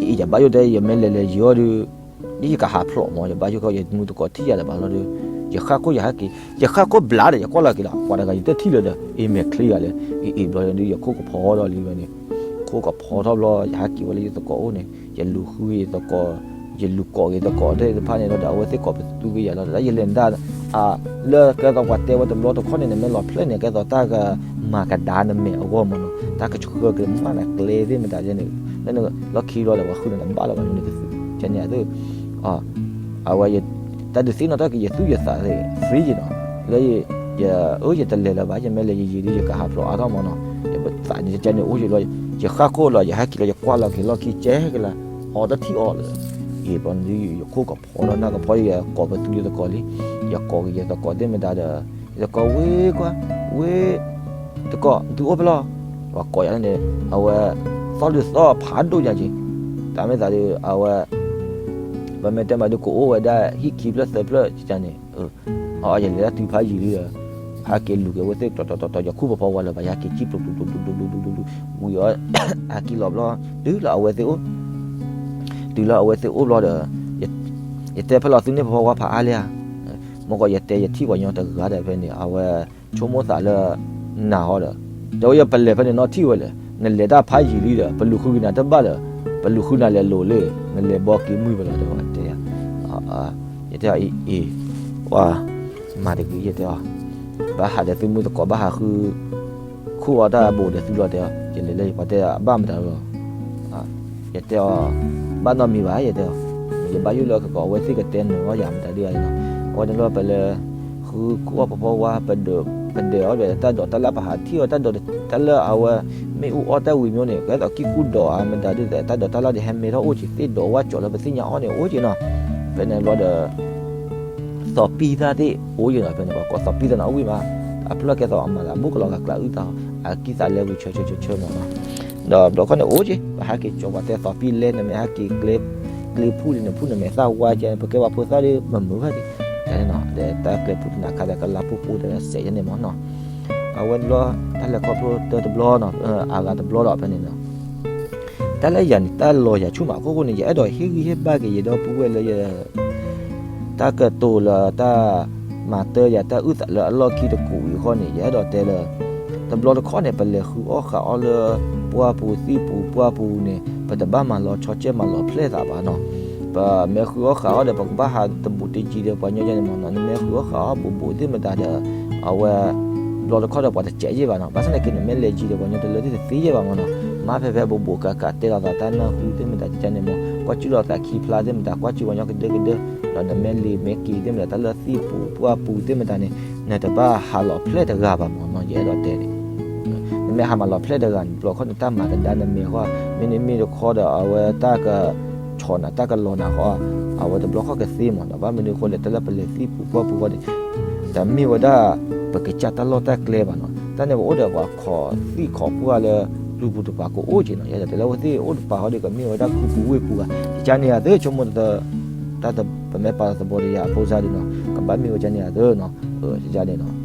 ယအံၤယဘၣ်ယိၣ်တဲ ယမ့ၢ်လဲၤလဲၤယံၤအီၣ်ဒီး ဒ်ယကဟးဖျိးမး ယဘၣ်ယိၣ်ခီ ယမူသကိးထံၣ်ယၤလၢၤဘၣ်လီၤဒီး ယဃၣ်ခိၣ်ယဟဲက့ၤ ယဃၣ်ခိၣ်ဘျးဒီး ယကွၢ်လီၤက့ၤလီၤ ပှၤတဂၤယတထံၣ်လၢၤဒီး အ့ၣ်မဲာ်ချ့ဂၤလဲၣ် အ့ၣ်အ့ၣ်ဘျီဒီး ယခိၣ်ကဖီထီၣ်လံဝဲန့ၣ် ခိၣ်ကဖီထီၣ်ဘျီ ယဟဲက့ၤဝဲလၢယသကိးအိၣ်န့ၣ် ယလူၤဃုယသကိး ယလူၤကိးက့ၤသကိးသ့ၣ်တဖၣ်န့ၣ်လီၤဒီး အဝဲသ့ၣ်ကိးပသူက့ၤယၤလီၤဒီး ယလဲၤနဒၣ် လၢကဲသိးပှၤတဲဝဲတဘျီတခီၣ်န့ၣ် နမ့ၢ်လီၤဖျဲၣ်န့ၣ် ကဲသိးတၢ်ကမၤကဒါနမဲာ်အဂီၢ်မးနီၤ တၢ်ကဆှၢက့ၤမးနၤကျဲသ့ၣ်မတၤန့ၣ် လၢနလီၢ်ခံဘျီဒီး ပှၤဃုနၤတဘၣ်လၢၤဘၣ်န့ၣ်ကသ့ ကန့ၣ်အသိး အဝဲ တၢ်ဒုးသ့ၣ်နီၣ်ထီၣ်က့ၤ ယသူၣ်ယသးသ့ free ယနီၤ လၢ ယ အၢ ယတလဲၤလၢၤဘၣ် ယမ့ၢ်လဲၤယယံၤဒီး ယကဟးဖျိးအါထီၣ်မးနီၤ ယသးန့ၣ် ကန့ၣ်အိၣ်ယလီၤ ယဃၣ်ခိၣ်လီၤ ယဟဲက့ၤလီၤ ယကွၢ်လီၤက့ၤလီၢ်ခံကဲကလါ အီတထံၣ်အီၤလၢၤ အ့ၣ် ဘျီန့ၣ် ယခိၣ်ကဖီထီၣ်နၢ်ကဖီ ယကိးပသူယသကိးလံ ယကိးက့ၤယသကိးသ့ၣ်မတၤဒီး ယသကိးဝ့ၢ်ကွၢ် ဝ့ၢ် သကိး သုအိၣ်ဖဲလဲၣ် ပှၤကိးယၤန့ၣ် အဝဲ သီၣ်ဒုးသီၣ်ဖးဒိၣ်ညါက့ၤ တၢ်မ့ၢ်သးဒီး အဝဲ ပမ့ၢ်တဲမးဒုး ကအိၣ်ဝဲဒၣ်ဟံၣ်ခံဖျၢၣ်သၢဖျၢၣ်ကန့ၣ် အယလဲၤတၢ်တုၤဖးယံာ်လံဒီး ဟဲက့ၤလူၤက့ၤအဝဲသ့ၣ် တီတီတီတီ ယခိၣ်ဖီဖီဝါလၢၤဘၣ် ယဟဲက့ၤကံၣ်ပျိးပျိးပျိးပျိးပျိးပျိး ဝံၤအီၤ ဟဲက့ၤလီၤဘျီ တုၤလၢအဝဲသ့ၣ်အိၣ် တုၤလၢအဝဲသ့ၣ်အိၣ်ဘျီဒီး ယတဲဖဲလဲၣ်သုန့ၢ်ဖီဖီဝါဖးအါလံဧါ မ့ၢ်ကီးယတဲယထံၣ်ပှၤညီတဂၤဒီးဖဲန့ၣ် အဝဲဆိကမိၣ်သးလၢ နၤဟီဒီး တဲဝဲယပလဲၤဖဲန့ၣ်နီၢ်ထံၣ်ဝဲလဲၣ် နလဲၤတၢ်ဖးယံာ်လံဒီး ပလူၤဃုက့ၤနၤတဘၣ်ဒီး ပလူၤဃုနၤလဲၤလိၤလၢ နလဲၤဘီက့ၤမုၢ်ပလီၤ တဲဝဲတဲ, ယတဲအီၤအံၤအံၤ, ပှၤမၤတဂ့ၤ ယတဲအီၤ, ဘၣ်ဟးဒီးသုမုၢ်သကိး ဘၣ်ဟးဃု ခူၣ်အီၣ်တၢ်ဘိးဒီးသုလီၤ တဲအီၤ, ယလဲၤလၢယပှၤတဲအဘၣ်မတၤလီၤ ယတဲအီၤ, ဘၣ်နီတမံၤဘၣ် ယတဲအီၤ, ယဘၣ်ယိၣ်လၢကကိး အဝဲသ့ၣ်ကတဲနၢၤအီၣ်ယၤမတၤဒုးယၤန့ၣ်နီၤ, အဝဲန့ၣ်လီၤပလဲၤ ဃုခူၣ်အီၣ်ဖီဖီဝါ ပဒဲးအီၣ်ဒီးတၢ်ဒိးတၢ်လၢပဟးထံၣ်အီၤတၢ်ဒိးတၢ်လၢအဝဲ မ့ၣ်အူအီၣ်တၢ်ဝံၤမ့ၢ်န့ၣ် ကဲသိးကံၢ်ကူၣ်ဒိးဧါ မတၤဒုးတၢ်ဒိးတၢ်လၢဒီးဟဲမဲထီၣ်အိၣ်က့ၤ သ့ၣ်ဒိးဝါကၠီၤလၢပသ့ၣ်ညါအီၣ်န့ၣ် အိၣ်က့ၤနီၤ, ဖဲန့ၣ်ဘျီဒီး သီးပံၢ်သၣ်သ့ၣ်အိၣ်က့ၤနီၤ, ဖဲန့ၣ်ပှၤကိးသီးပံၢ်သၣ်န့ၣ် အဝံၣ်မး, အဖျၢၣ်ကဲသိးအမၤသးဘိၣ်ကလီၤဂာ်ကျးအုၣ်သး အကံၢ်သးလဲဝံၤဆၢဆၢဆၢဆၢမးနီၤ, ဒီးဘျီခီန့ၣ်အိၣ်က့ၤ ပဟဲက့ၤကၠီၤပှၤတဲသီးပံၢ်လဲ နမ့ၢ်ဟဲက့ၤ ကျဲဖူၣ်လံ နဖူၣ်နမဲာ်သၣ်ဝါကဲန့ၣ် ပကဲပှၤဖိသၣ်ဒီး မမုာ်ဘၣ်ဒံး, န့ၣ်နီၤ ဒီးတၢ်ကျဲဖူၣ်တနၤခါဒီးကလါပူၤပူၤဒီးစဲးယဲန့ၣ်မးနီၤ, အဝဲန့ၣ်ဘျီ တၢ်လဲၤခီဖျိတၢတဘျီနီၤ, အဂၤတဘျီဒီးဖဲန့ၣ်နီၤ တၢ်လၢယၤန့ၣ် တၢ်လီၤယၤဆူၣ်မးအခိၣ်ဃိန့ၣ် ယအဲၣ်ဒိးဟ့ၣ်ဂံၢ်ဟ့ၣ်ဘါက့ၤယဒီပုၢ်ဝဲၢ်လၢယ တၢ်ကတိၤလၢတၢ်မၤတၢ်ယၤတၢ်အုၣ်သးလၢအလီၢ်ခံတကူာ်အံၤအဃိန့ၣ် ယအဲၣ်ဒိးတဲလၢ တဘျီတခီၣ်န့ၣ် ပလဲၤဃုအီၣ်ဃးအီၣ်လၢ ပှၢ်ပူၤသံၣ်ပူၤပှၢ်ပူၤန့ၣ် ပတဘၣ်မၤလီၤဆီကဲမၤလီၤဖျဲၣ်သးဘၣ်နီၤ, ပမ့ၢ်ဃုအီၣ်ဃးအီၣ်ဒီး ပကဘၣ်ဟးတဘူးတယံၤဒီးပှၤညီယဲန့ၣ်မးနီၤ, နမ့ၢ်ဃုအီၣ်ဃးအီၣ်ဘူးဘူးသ့ၣ်မတၤဒီး အဝဲ တဘျီတခီၣ်ဒီးပှၤတစဲးယဲၢ်ဘၣ်နီၤ, ဘၣ်ဆၣ်သနာ်က့ နမ့ၢ်လဲၤယံၤဒီးပှၤညီတလၢသ့ၣ်တသ့ယဲၢ်ဘၣ်မးနီၤ, မၤဖဲဖဲဘူးဘူးကးကး တဲလိာ်သးတၢ်နၢ်ဟူသ့ၣ်မတၤယဲန့ၣ်မး ကွၢ်စူၣ်လိာ်သးခံဖျါသ့ၣ်မတၤ ကွၢ်စူၣ်ပှၤညီကဒၢကဒၢ, ဒီးနမ့ၢ်လံာ်မ့ၢ်က့ၤသ့ၣ်မတၤ တၢ်လၢသံၣ်ပူၤပှၢ်ပူၤသ့ၣ်မတၤန့ၣ် နတဘၣ်ဟးလီၤဖျဲၣ်တဂၤဘၣ်မးနီၤ, ယအဲၣ်ဒိးတဲန့ၣ် နမ့ၢ်ဟးမၤလီၤဖျဲၣ်တဂၤန့ၣ် တဘျီခီၣ်န့ၣ် တၢ်မၤကဒါနမဲာ်ဃီ, မ့တမ့ၢ်တခီဒီး အဝဲတၢ်ကဆီၣ်နၤ တၢ်ကလီၤနၤဃီ, အဝဲတဘျီခီၣ်ကသ့မးနီၤ, ဘၣ်မနုၤအဃိလဲၣ် တၢ်လၢပလဲၤသံၣ်ပူၤပှၢ်ပူၤဃီန့ၣ် တမ့ၢ်ဝဲဒၣ် ပကစၢ်တၢ်လီၢ်တၢ်ကျဲဘၣ်နီၤ, တၢ်န့ၣ်ပအိၣ်ဒီးပှၤခိးသံၣ်ခိးပှၢ်လၢ လူၤပူၤတပၤကအိၣ်က့ၤနီၤ, ယအဲၣ်ဒိးတဲလၢအဝဲသ့ၣ်အိၣ်တပၤဃီဒီး ကမ့ၢ်ဝဲဒၣ်ခူပူၤဝ့ၢ်ပူၤဘၣ်, ကကန့ၣ်အသး ဆိကမိၣ်တၢ် တၢ်ပမ့ၢ်ပာ်သဘီတယၤအဖိစါဒ်နီၤ ကဘၣ်မ့ၢ်ဝဲကန့ၣ်အသးနီၤ, န့ၣ်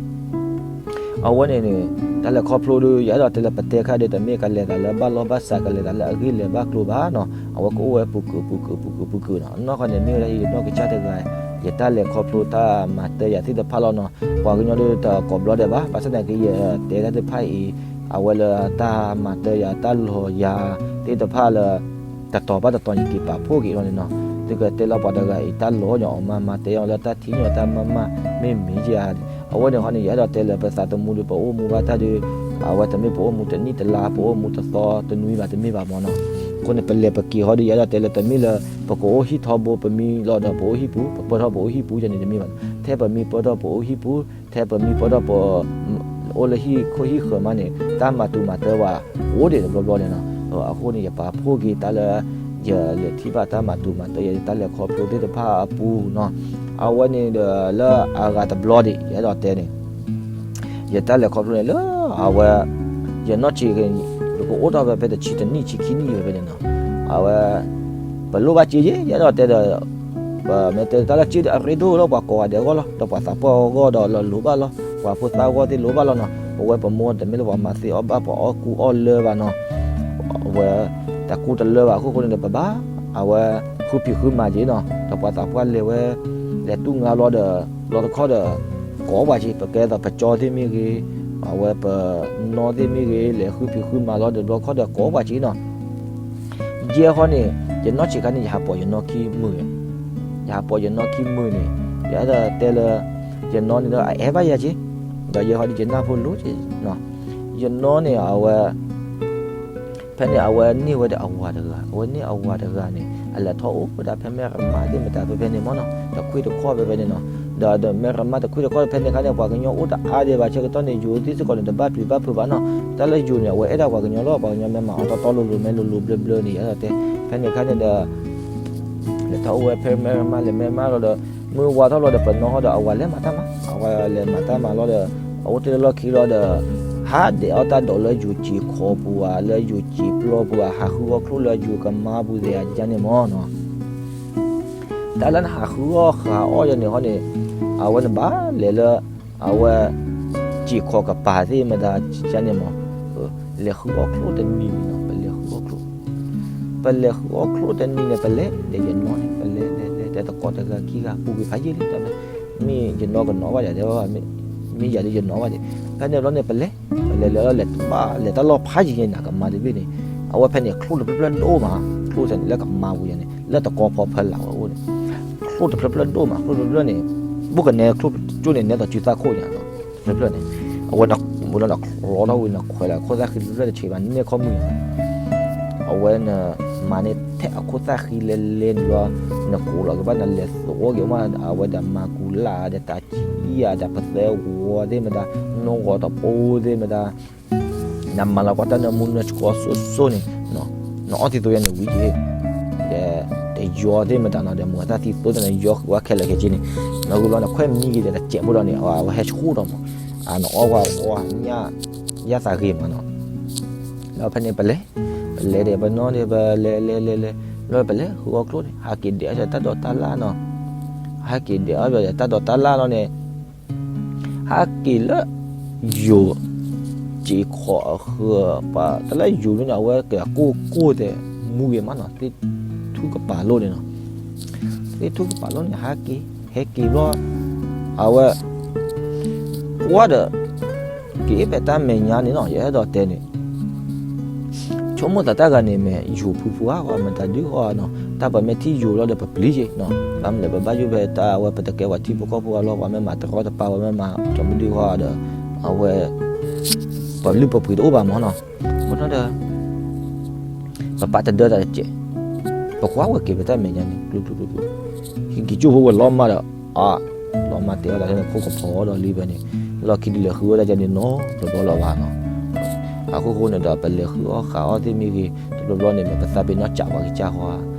အဝဲန့ၣ်န့ၣ် တၢ်လဲၤခီဖျိဒီး ယအဲၣ်ဒိးတဲလၢပတဲခါဒီး တမ့ၢ်ကလဲၤသးလၢဘၣ်လီၢ်ဘၣ်စး ကလဲၤသးလၢအဂ့ၢ်လဲၤဘၣ်ကျိၤဘၣ်နီၤ, အဝဲကအိၣ်ဝဲပူၤကုာ်ပူၤကုာ်ပူၤကုာ်ပူၤကုာ်နီၤ, အနီၢ်ဃီန့ၣ် မ့ၢ်ဝဲဒၣ်ယနီၢ်ကစၢ်တဂၤ ယတၢ်လဲၤခီဖျိတၢ်မၤတၢ်ယၤသ့ၣ်တဖၣ်လီၤနီၤ, ပှၤကညီဒီးတကိးဘျီဒဲးဘၣ်, ဘၣ်ဆၣ်သနာ်က့ ယတဲတၢ်သ့ၣ်တဖၣ်အံၤ အဝဲလၢတၢ်မၤတၢ်ယၤတၢ်လီၤယၤသ့ၣ်တဖၣ်လၢ တတီၤဘၣ်တတီၤန့ၣ် က့ၤပာ်ဖှိၣ်က့ၤလီၤန့ၣ်နီၤ, သုကတဲလၢပှၤတဂၤအံၤ တၢ်လီၤညီအီၤမး မၤတဲအီၤလၢတၢ်ထံၣ်ညီတၢ်မၤမး မ့ၢ်မ့ၢ်ယၤ, အဝဲန့ၣ်ဃီန့ၣ် ယအဲၣ်ဒိးတဲလၢပသးသမူဒီး ပအိၣ်မူဘၣ်တၢ်ဒီး အဝဲတမ့ၢ်ပအိၣ်မူတနံၣ်တလါ ပအိၣ်မူတသီတနွံဘၣ် တမ့ၢ်ဘၣ်မးနီၤ, အဃိန့ၣ် ပလဲၤပက့ၤဃီဒီး ယအဲၣ်ဒိးတဲလၢတမ့ၢ်လၢ ပကအိၣ်ဟံၣ်ထီဘိ ပမံလီၤဒီးပအိၣ်ဟံၣ်ပူၤ ပပၢထီၣ်ပအိၣ်ဟံၣ်ပူၤန့ၣ် တမ့ၢ်ဘၣ်, ထဲပမံပၢထီၣ်ပအိၣ်ဟံၣ်ပူၤ ထဲပမံပၢထီၣ်ပ အိၣ်လၢဟံၣ်ခိၣ်ဟံၣ်ဃၢၤမးန့ၣ် တၢ်မၤတူၢ်မၤတၢၤဝဲ အိၣ်ဒံးတဘျီဘျီန့ၣ်နီၤ, အဃိန့ၣ် ယပာ်ဖှိၣ်က့ၤတၢ်လၢ ယလဲၤထံၣ်ဘၣ်တၢ်မၤတူၢ်မၤတၢၤ ယတၢ်လဲၤခီဖျိသ့ၣ်တဖၣ်အပူၤနီၤ, အဝဲန့ၣ်ဒီးလၢအဂၤတဘျီဒံး ယအဲၣ်ဒိးတဲန့ၣ် ယတၢ်လဲၤခီဖျိန့ၣ်လၢ အဝဲ ယနီၢ်ဆံး ယကအိၣ်ထီၣ်ဖဲဖဲတဆံတနံၣ်ဆံခံနံၣ်ဖဲဖဲန့ၣ်နီၤ, အဝဲ ပလိၣ်ဘၣ်စ့ယဲ ယအဲၣ်ဒိးတဲဒီး ပမ့ၢ်တဲတၢ်လၢစ့ဒီးအရ့ဒိၣ်လၢပှၤကိးဂၤဒဲးအဂီၢ်လီၤ, ဒီးပှၤသးပှၢ်အဂီၢ်ဒီးလီၤလိၤဘၣ်လီၤ, ပှၤဖိသၣ်အဂီၢ်သ့ၣ်လိၤဘၣ်လီၤနီၤ, ပဝဲပမိၢ်တမ့ၢ်လၢပှၤမၤသ့အီၣ်ဘၣ်ပှၤအီၣ်ကူအီၣ်လၢဘၣ်နီၤ, အဝဲ တကူတလၢဘၣ်အခိၣ်ဃိန့ၣ်ဒီး ပဘၣ် အဝဲ ဃုဖံးဃုမၤက့ၤနီၤ, ဒီးပှၤသးပှၢ်လဲၤဝဲ လဲၤတူၢ်ငါဘျီဒီး ဘျီတခီဒီး ကိးပှၤက့ၤ ပကဲသိးပကၠီသ့ၣ်မ့ၢ်ဂ့ၤ, အဝဲပနီၢ်သ့ၣ်မ့ၢ်ဂ့ၤ လဲၤဃုဖံးဃုမၤလီၤဒီး ဘျီတခီဒီးကိးပှၤက့ၤနီၤ ယဲၢ်ဃီန့ၣ် ယနီၢ်ဆံးခါန့ၣ် ယဟးပိာ်ယနီၢ်ခံမုာ်, ယဟးပိာ်ယနီၢ်ခံမုာ်န့ၣ် ယအဲၣ်ဒိးတဲလၢ ယနီၢ်န့ၣ်ဒီးအအဲၣ်ဘၣ်ယၤက့ၤ, ဒီးယဲၢ်ဃီဒီးယနၢ်ဖိလိၤက့ၤ, ယနီၢ်န့ၣ်အဝဲ ဖဲန့ၣ်အဝဲန့ၢ်ဝဲဒီးအဝၤတဂၤ, အဝဲန့ၢ်အဝၤတဂၤန့ၣ် အလဲၤထီၣ်အိၣ်ဝဲဒၣ်ဖဲမဲၢ်ရမၢ်သ့ၣ်မတၤဖဲဖဲန့ၣ်မ့ၢ်နီၤ, တခွ့ၣ်တခီၣ်ဖဲဖဲန့ၣ်နီၤ, ဒီးမဲၢ်ရမၢ်တခွ့ၣ်တခီၣ်ဖဲန့ၣ်ခါန့ၣ် ပှၤကညီအိၣ်တအါဒံးဘၣ် ဆၢကတီၢ်န့ၣ် ယိၤသ့ၣ်စ့ၢ်ကီးန့ၣ် တဘၣ်ပျံၤဘၣ်ဖုးဘၣ်နီၤ, တၢ်လၢယိၤန့ၣ် အဝဲအဲၣ်ဒိးပှၤကညီလီၤ, ပှၤကညီမ့ၢ်မၤအီၤတီတီလိၤလိၤ မ့ၢ်လိၤလိၤဘျၢဘျၢန့ၣ် ယအဲၣ်ဒိးတဲ, ဖဲန့ၣ်ခါန့ၣ်ဒီး လဲၤထီၣ်အိၣ်ဝဲဖဲမဲၢ်ရမၢ် လဲၤမဲၢ်ရမၢ်လီၤဒီး မုၢ်ဝါထီၣ်လီၤဒီး ပနီၢ်ဟီဒီး အဝၤလဲၤမၤတၢ်မၤ, အဝၤလဲၤမၤတၢ်မၤလီၤဒီး အအိၣ်တ့ၢ်လၢလီၢ်ခံလီၤဒီး ဟးဒဲးအီၣ်တၢ်ဒိးလၢယိၤစံာ်ခီပူၤဧါ လၢယိၤစံာ်ပျီပူၤဧါ ဟးဃုအီၣ်ချိၣ်လၢယိၤကမါပူၤသ့ဧါ ယန့ၣ်မ့ၢ်နီၤ တၢ်လၢနဟးဃုအီၣ်ဃုအီၣ်ယၤန့ၣ်ဟီန့ၣ် အဝဲနဘၣ်လဲၤလၢ အဝဲ စံာ်ခီကပၤသ့ၣ်မတၤန့ၣ်မ့ၢ် လဲၤဃုအီၣ်ချိၣ်တနံၤန့ၣ်နီၤ ပလဲၤဃုအီၣ်ချိၣ် ပလဲၤဃုအီၣ်ချိၣ်တနံၤန့ၣ် ပလဲၤဒီးယနီၢ်န့ၣ် ပလဲၤလဲၤလဲၤ တဲသကိးတဂၤခံဂၤ ပူၤကွံာ်ဖးယံာ်လံ တၢ်မ့ၢ် မ့ၢ်ယနီၢ်ကနီၤဘၣ်ယၤတဲ မ့ၢ်ယၤဒီးယနီၤဘၣ်ဒံး ဖဲန့ၣ်ဘျီန့ၣ် ပလဲၤ ပလဲၤလဲၤလဲၤတဘၣ်လဲၤတၢ်လီၢ်ဖးယံာ်ညါန့ၣ် ကမါတဘ့ၣ်န့ၣ် အဝဲဖဲန့ၣ်ချိၣ်တဖျၢၣ်ဖျၢၣ်ဒိၣ်မး ချိၣ်သဲးန့ၣ် လၢကမါပူၤယၤန့ၣ် လၢတကီဖီဖီလာ်ဝဲအိၣ်န့ၣ် ချိၣ်တဖျၢၣ်ဖျၢၣ်ဒိၣ်မး ချိၣ်တဖျၢၣ်ဖျၢၣ်န့ၣ် ဘၣ်ကနဲချိၣ်ကၠိန့ၣ် နဲသိးစုသၣ်ခိၣ်ညါနီၤ တဖျၢၣ်ဖျၢၣ်န့ၣ် အဝဲနမူလၢနချီထီၣ်ဝံၤနခွဲးလၢအခိၣ်သၣ်ဃံတဖျၢၣ်တဆံးဘၣ် နဲၣ်ခီၣ်မုၢ် အဝဲနမၤန့ၢ်ထဲအခိၣ်သၣ်ဃံလဲၤလဲၤန့ၣ်လီၤ နကိးလီၤက့ၤဘၣ် နလဲၤသဝီက့ၤမး အဝဲဒၣ်မၤကူၤလၢ်ဒီးတၢ်ကံယၤ တၢ်ပသဲဝီၤသ့ၣ်မတၤ နီၢ်ဂီၤတပိသ့ၣ်မတၤ နမၤလီၤကွၢ်တၢ်နၢမူနၢဆှီစိၤစိၤန့ၣ် နအီၣ်သံသိယၤန့ၣ်ဝံၤက့ၤ ဒီးတယီၤသ့ၣ်မတၤနီၤ ဒီးမုၢ်အသၣ်သံသိတၢ်န့ၣ် ယီၤဃုာ်ဝဲခဲလၢာ်ခဲဆ့န့ၣ် နဂုာ်လီၤနခွဲးမံက့ၤဒီးတစဲးဖိဒီးန့ၣ် အဝဲဟဲဆှိၣ်ဒီးမး နအီၣ်ဝဲအီၣ်ညၣ် ယၣ်သးဂ့ၤမးနီၤ ဒီးဖဲန့ၣ်ပလဲၤ ပလဲၤဒီးပနီၣ်ဒီး ပလဲၤလဲၤလဲၤလဲၤ လီၤပလဲၤဃုအီၣ်ကျိၣ်န့ၣ် ဟးက့ၤဒဲးအီၣ်ဒီးတၢ်ဒိးတၢ်လၣ်နီၤ ဟးက့ၤဒဲးအီၣ်ဒီးတၢ်ဒိးတၢ်လၣ်လီၤန့ၣ် ဟးက့ၤလၢ ယိၤ စ့ခိးအဃၢၤပှၤ တၢ်လၢယိၤလၢန့ၣ် အဝဲက့ၤအကိၢ်ကိၢ်သဲး မူဂ့ၤမးနီၤ သ့ၣ်ထူကပၤလိၣ်န့ၣ်နီၤ သ့ၣ်ထူကပၤလိၣ်န့ၣ် ဟဲက့ၤ ဟဲက့ၤဘျီ အဝဲ ကွၢ်ဒီး က့ၤဖဲတၢ်မဲာ်ညါန့ၣ်နီၤ ယအဲၣ်ဒိးတဲန့ၣ် ဆိကမိၣ်သးတၢ်ဂၤန့ၣ်မ့ၢ်ယိၤဖုဖုဧါ မတၤဒုဃီနီၤ တၢ်ပမ့ၢ်ထံၣ်ယိၤလီၤဒီးပပျံၤက့ၤနီၤ ဘၣ်မနုၤလဲၣ် ပဘၣ်ယိၣ်ဖဲတၢ်အဝဲပတကဲပှၤထံဖိကီၢ်ဖိအလီၢ် ပှၤမ့ၢ်မၤတရီတပါ ပှၤမ့ၢ်မၤတမုာ်ဒုဃီဒီး အဝဲ ပလုၢ်ပပှ့ၤတအိၣ်ဘၣ်မးနီၤ မ့ၢ်နီၤဒီး ပပာ်တဒၢတၢ်တစဲး ပကွၢ်ဝဲက့ၤဖဲတၢ်မဲာ်ညါန့ၣ် ကျူကျူကျူကျူ ဟံးက့ၤကၠိဖိဝဲလီၤမၢ်ဒီး အါ လီၤမၢ်တဲဝဲဒၣ်လၢန့ၣ် ခိၣ်ကဖီဒီးလံဖဲန့ၣ် လီၢ်ခံဒုးလဲၤဃုဝဲဒၣ်ကဲန့ၣ်နီတဘျီလၢၤဘၣ်နီၤ အခိၣ်ဃိန့ၣ်ဒီး ပလဲၤဃုအီၣ်ဃုအီၣ်သ့ၣ်မ့ၢ်ဂ့ၤ တဘျီဘျီန့ၣ် မ့ၢ်ပသးပ့ၤနီၣ်ကးပှၤကစၢ်ဃီဧါ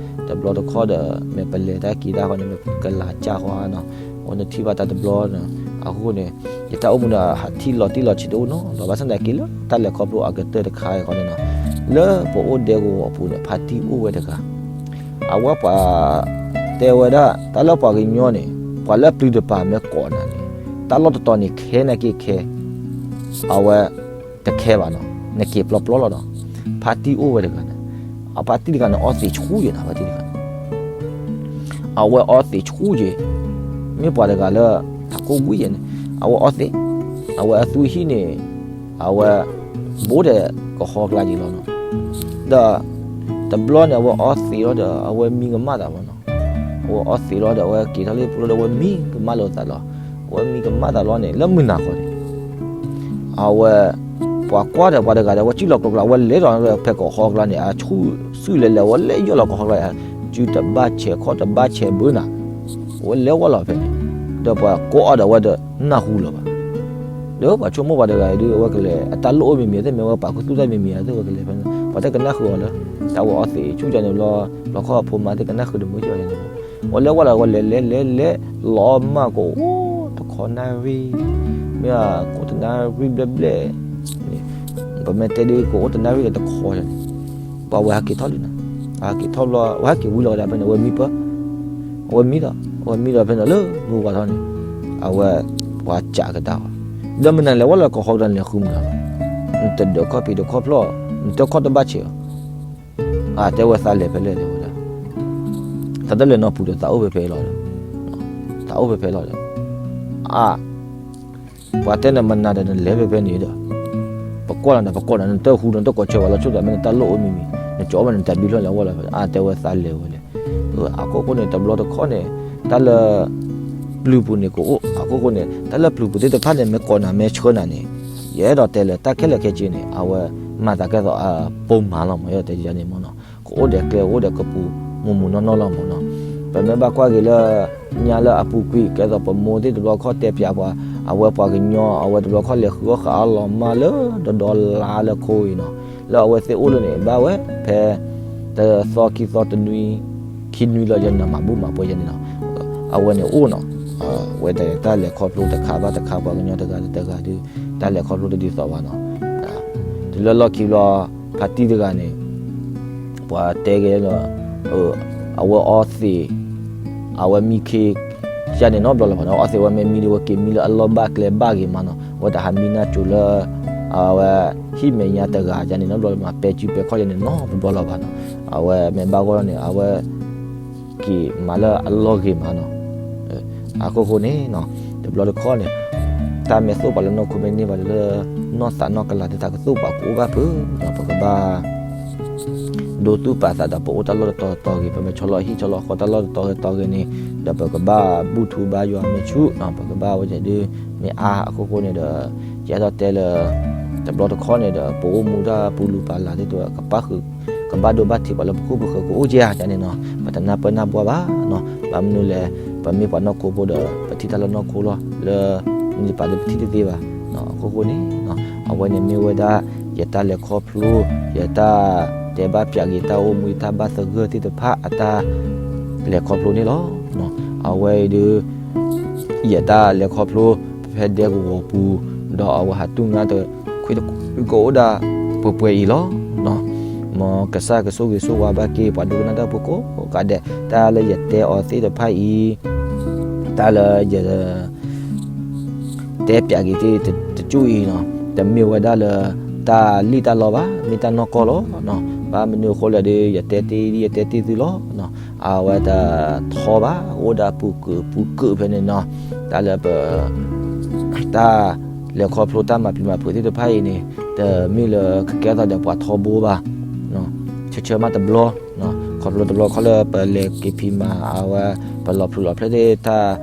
တဘျီတခီဒီး မ့ၢ်ပလဲၤတၢ်က့ၤတၢ်ဃီန့ၣ် မ့ၢ်ကလၤကၢ်ဃီဧါနီၤ အဝဲနထံၣ်ဘၣ်တၢ်တဘျီနီၤ အခိၣ်ဃိန့ၣ် ယတၢ်အိၣ်မူဒီး ဟးထံၣ်လီၤတံၢ်လီၤဆဲးတအိၣ်နီတဘျီ ဘၣ်ဆၣ်သနာ်က့လၢတၢ်လဲၤခီဖျိအကတၢၢ်တခါအံၤဃီန့ၣ်နီၤ လၢပအိၣ်ဒဲကဝီၤအပူၤန့ၣ် ဖါတံၢ်အိၣ်ဝဲတဂၤ အဝဲပှၤ တဲဝဲဒၣ် တၢ်လၢပှၤကညီန့ၣ် ပှၤလၢအပျုၤတပၤမ့ၢ်ကိးနၤန့ၣ် တၢ်လီၢ်တတီၤန့ၣ်ခဲနာ်က့ခဲ အဝဲ တခဲဘၣ်နီၤ နက့ၤပျီပျီလီၤနီၤ ဖါတံၢ်အိၣ်ဝဲတဂၤန့ၣ် အဖါတံၢ်တဂၤန့ၣ် အီသံးဆူၣ်ယဲနီၤ ဖါတံၢ်တဂၤန့ၣ် အဝဲအီသံးဆူၣ်ယဲ မ့ၢ်ပှၤတဂၤလၢ အကိၢ်ဝံၣ်ယဲန့ၣ် အဝဲအီသံး အဝဲအသူဟံၣ်န့ၣ် အဝဲ ဘူးဒီးကဟီကျါယံၤလီၤနီၤ ဒီး တဘျီန့ၣ် အဝဲအီသံးလီၤဒီး အဝဲမံကမၣ်သးလီၤနီၤ အဝဲအီသံးလီၤဒီး အဝဲက့ၤထီၣ်လၢပျိလီၤဒီး အဝဲမံကမၣ်လိာ်သးလီၤ အဝဲမံကမၣ်သးလီၤန့ၣ် လၢမုၢ်နၤခီန့ၣ် အဝဲ ပှၤကွၢ်ဒီးပှၤတဂၤဒီး အဝဲစံၣ်လီၤကျိၤကျါ အဝဲလဲၤဒီးဖဲကဟီကျါန့ၣ် အဆူၣ်စုၣ်လဲၤလဲၤ အဝဲလဲၤယီၢ်လီၤကဟီကျါ စုတဘၣ်ဆဲးခီၣ်တဘၣ်ဆဲးဘၢနၤ အဝဲလဲၤဝဲလီၤဖဲန့ၣ် ဒီးပှၤကိးအီၤဒီး အဝဲတနၢ်ဟူလၢၤဘၣ် ဒီးပှၤဆိကမိၣ်ပှၤတဂၤအံၤဒုး အဝဲကလဲၤ အတၢ်လိၣ်အိၣ်မံၤမံၤ အသ့ၣ်မ့ၢ်ဝဲပာ်ခူသူၣ်တၢ်မံၤမံၤ အသ့ၣ်ဝဲကလဲၤဖဲန့ၣ် ပှၤတကနၣ်ဃုာ်အီၤလၢ တၢ်ဝဲအီသံးဆူၣ်ယၤန့ၣ်ဘျီ လီခီအဖိမါသ့ၣ်ကနၣ်ဃုာ်တမုာ်ကီးယၤန့ၣ် အဝဲလဲၤဝဲလီၤ အဝဲလဲၤလဲၤလဲၤလဲၤ လီၤမၢ်ကအိၣ်တခီနၣ်ရံၣ် မ့ၢ်အကိးတနၣ်ရံၣ်ဘျဲၣ်ဘျဲၣ် ပမ့ၢ်တဲဒုးကအိၣ်တနၣ်ရံၣ်ဒီးတခီန့ၣ် ပှၤဝဲဟဲက့ၤထီၣ်လံနီၤ ဟဲက့ၤထီၣ်ဘျီ အဝဲဟဲက့ၤဝံၤလီၤဝဲဒၣ်ဖဲန့ၣ် အဝဲမံပၢၢ် အဝဲမံဒီး အဝဲမံဒီးဖဲန့ၣ်လၢမုၢ်ဝါထီၣ်န့ၣ် အဝဲပှၤစးကဒါဝဲ ဒီးမနုၤလဲၣ်ဝဲလၢကဟီကဒီးန့ၣ် လဲၤဃုမနုၤလဲၣ် နတဒၢးခီၣ်ဖံးတခီၣ်ဖျီၣ် နတၢၢ်ခီၣ်တဘၣ်ဆဲးအီၤ အတဲဝဲသးလဲၤဖဲလဲၣ်တဲဝဲဒၣ် သးတလဲၤနီၢ်ပူၤဒီးသးအိၣ်ဖဲဖဲလီၤဒီး သးအိၣ်ဖဲဖဲလီၤဒီး အါ ပှၤတဲနမနၤဒီးနလဲၤဖဲဖဲန့ၣ်ဒီး ပကွၢ်လီၤနၤ ပကွၢ်နၤ နတၢ်ဟူဒီးနတၢ်ကိးဆၢဝဲလီၤ ဆိသးမ့ၢ်နတၢ်လိၣ်အိၣ်မံၤမံၤ နကၠီမ့ၢ်နတၢ်ဘံၣ်ဖျၢၣ်လဲၤဝဲလီၤ အါတဲဝဲသးလဲၤဝဲလဲၣ် အခိၣ်ဃိန့ၣ် တဘျီတခီၣ်န့ၣ် တၢ်လၢ ပျုၤပူၤန့ၣ်ကအိၣ် အခိၣ်ဃိန့ၣ် တၢ်လၢပျုၤပူၤသ့ၣ်တဖၣ်န့ၣ် မ့ၢ်ကိးနၤမ့ၢ်ဆှၢနၤန့ၣ် ယအဲၣ်ဒိးတဲလၢတၢ်ခဲလၢာ်ခဲဆ့န့ၣ် အဝဲမၤသးကဲသိးအပိာ်မၤလီၤမး ယအဲၣ်ဒိးတဲယၤန့ၣ်မးနီၤ ကအိၣ်ဒီးကျဲ အိၣ်ဒီးကပူၤ မုၢ်မုၢ်နီၢ်နီၢ်လီၤမးနီၤ ပမ့ၢ်ဘၣ်ကွၢ်က့ၤလၢ ညါလၢအပူၤကွံာ် ကဲသိးပမိၢ်သ့ၣ်တဘျီခီၣ်တဲပၠးပှၤ အဝဲပှၤကညီ အဝဲတဘျီခီၣ်လဲၤဃုအီၣ်ဃုအီလီၤမၢ်လၢဒီဒီလါလၢခိအံၤနီၤ လၢအဝဲသ့ၣ်အိၣ်လၢန့ၣ် ဘၣ်ဝဲဖဲ တသီခံသီတနွံ ခံနွံလီၤယဲန့ၣ် မၤဘူၣ်မၤပှဲၤယဲန့ၣ်နီၤ အဝဲန့ၣ်အိၣ်နီၤ ဝဲဒၣ်တၢ်လဲၤခီဖျိတခါဘၣ်တခါ ပှၤကညီတဂၤဒီးတဂၤဒီး တၢ်လဲၤခီဖျိတဒ်သိးဘၣ်နီၤ တုၤလၢလီၢ်ခံဘျီ ဖါတံၢ်တဂၤန့ၣ် ပှၤတဲက့ၤလီၤ အဝဲအီသံး အဝဲမံခ့ ယၤန့ၣ်နီတဘျီလၢၤဘၣ်နီၤ အီသံးဝဲမ့ၢ်မံဒီး ဝဲက့ၤမံလၢအလီၢ်ဘၣ်ကျဲဘၣ်ဂ့ၤမးနီၤ ဝဲတဟးမံနၢ်ကၠိလၢ အဝဲ ဟံၣ်မဲာ်ညါတဂၤယၤန့ၣ်နီတဘျီလၢၤဘၣ် ပဲာ်စုပဲာ်ခီၣ်ယၤန့ၣ်နီတဘျီလၢၤဘၣ်နီၤ အဝဲမ့ၢ်ဘၣ်ဂီၢ်န့ၣ် အဝဲ က့ၤမၤလၢအလီၢ်ဂ့ၤမးနီၤ အခိၣ်ဃိန့ၣ်နီၤ တဘျီတခီၣ်န့ၣ် တၢ်မ့ၢ်သိၣ်ပှၤလၢနီၢ်ခိမ့ၢ်န့ၢ်ဘၣ်လၢ နီၢ်သးနီၢ်ကလၤသ့ၣ်တဖၣ်ကသိၣ်ပှၤကအိၣ်ဘၣ်ဖုးနီၤ ပကဘၣ် ဒိသူၣ်ပာ်သးဒီးပအိၣ်တၢ်လီၢ်တတီၤတတီၤဂ့ၤ, ပမ့ၢ်ဆီလီၤဟံၣ်ဆီလီၤဃီတၢ်လီၢ်တတီၤတတီၤဂ့ၤန့ၣ်, ဒီးပကဘၣ်ဘူၣ်ထူဘါယွၤမ့ၢ်ဆူၣ်, ပကဘၣ်ဝဲဒၣ်ဒုး မ့ၢ်အါအဃိဃိန့ၣ်ဒီး, ယအဲၣ်ဒိးတဲလၢ တဘျီတခီၣ်န့ၣ်ဒီး ပအိၣ်မူတၢ်ပူၤလူၤပာ်လၤသ့ၣ်တဖၣ် ကဘၣ်ဃုာ် ကဘၣ်ဒိဘၣ်ထံးပှၤလၢပခိၣ်ပဃၢၤကအိၣ်က့ဧါန့ၣ်နီၤ, ပတနၢ်ပၢၢ်နၢ်ဘှီဘၣ်နီၤ. ဘၣ်မနုၤလဲၣ်, ပမ့ၢ်ပှၤနီၢ်ခိဖိဒီး ပထံၣ်တၢ်လၢနီၢ်ခိလီၤ, လၢ မ့ၢ်ပာ်လၢပထံၣ်တသ့ဘၣ်. အဃိဃိန့ၣ်, အဝဲန့ၣ်မ့ၢ်ဝဲဒၣ် ယတၢ်လဲၤခီဖျိ, ယတၢ်တဲဘၣ်ပၠးက့ၤတၢ်အိၣ်မူ ယတၢ်ဘၣ်သဂၢၢ်သ့ၣ်တဖၣ်အတၢ်လဲၤခီဖျိန့ၣ်လီၤ. အဝဲအံၤဒုး ယတၢ်လဲၤခီဖျိ ဖဲဒဲကဝီၤပူၤ, ဒီးအဝဲဟးတူၢ်ငါတခွ့တကွံကအိၣ်ဒၣ်ပှဲၤပှဲၤအံၤလီၤ. မ်ကစၢ်ကဆိၣ်ဂ့ၤဆိၣ်ဝါဘၣ်က့ၤ ပှၤဒိကနၣ်တၢ်ဖိကိးဂၤဒဲး, တၢ်လၢယတဲအီၤသ့ၣ်တဖၣ်အံၤ, တၢ်လၢယ တဲပၠးက့ၤသ့ၣ်တကၠူၢ်အံၤနီၤ, တမ့ၢ်ဝဲဒၣ်လၢ တၢ်လံၣ်တၢ်လီဘၣ်, မ့ၢ်တၢ်နီၢ်ကီၢ်လီၤ. ဘၣ်မနုၤအဃိလဲၣ်ဒီး ယတဲတ့ၢ် ယတဲတ့ၢ်သုလီၤ. အဝဲတထီဘၣ် အိၣ်ဒၣ်ပူၤကုာ်ပူၤကုာ်ဖဲန့ၣ်နီၤ, တၢ်လၢပ တၢ်လဲၤခီဖျိတၢ်မၤပျံၤမၤဖုးသ့ၣ်တဖၣ်အံၤန့ၣ်, တမ့ၢ်လၢကကဲထီၣ်သးဒီးပှၤထီဘိဘၣ်. ဆၢဆၢမးတဘျီ, ခီဖျိတဘျီခီလၢပလဲၤက့ၤဖံးမၤအဝဲ ပလီၤဖျုးလီၤဖျဲၣ်သ့ၣ်တဖၣ်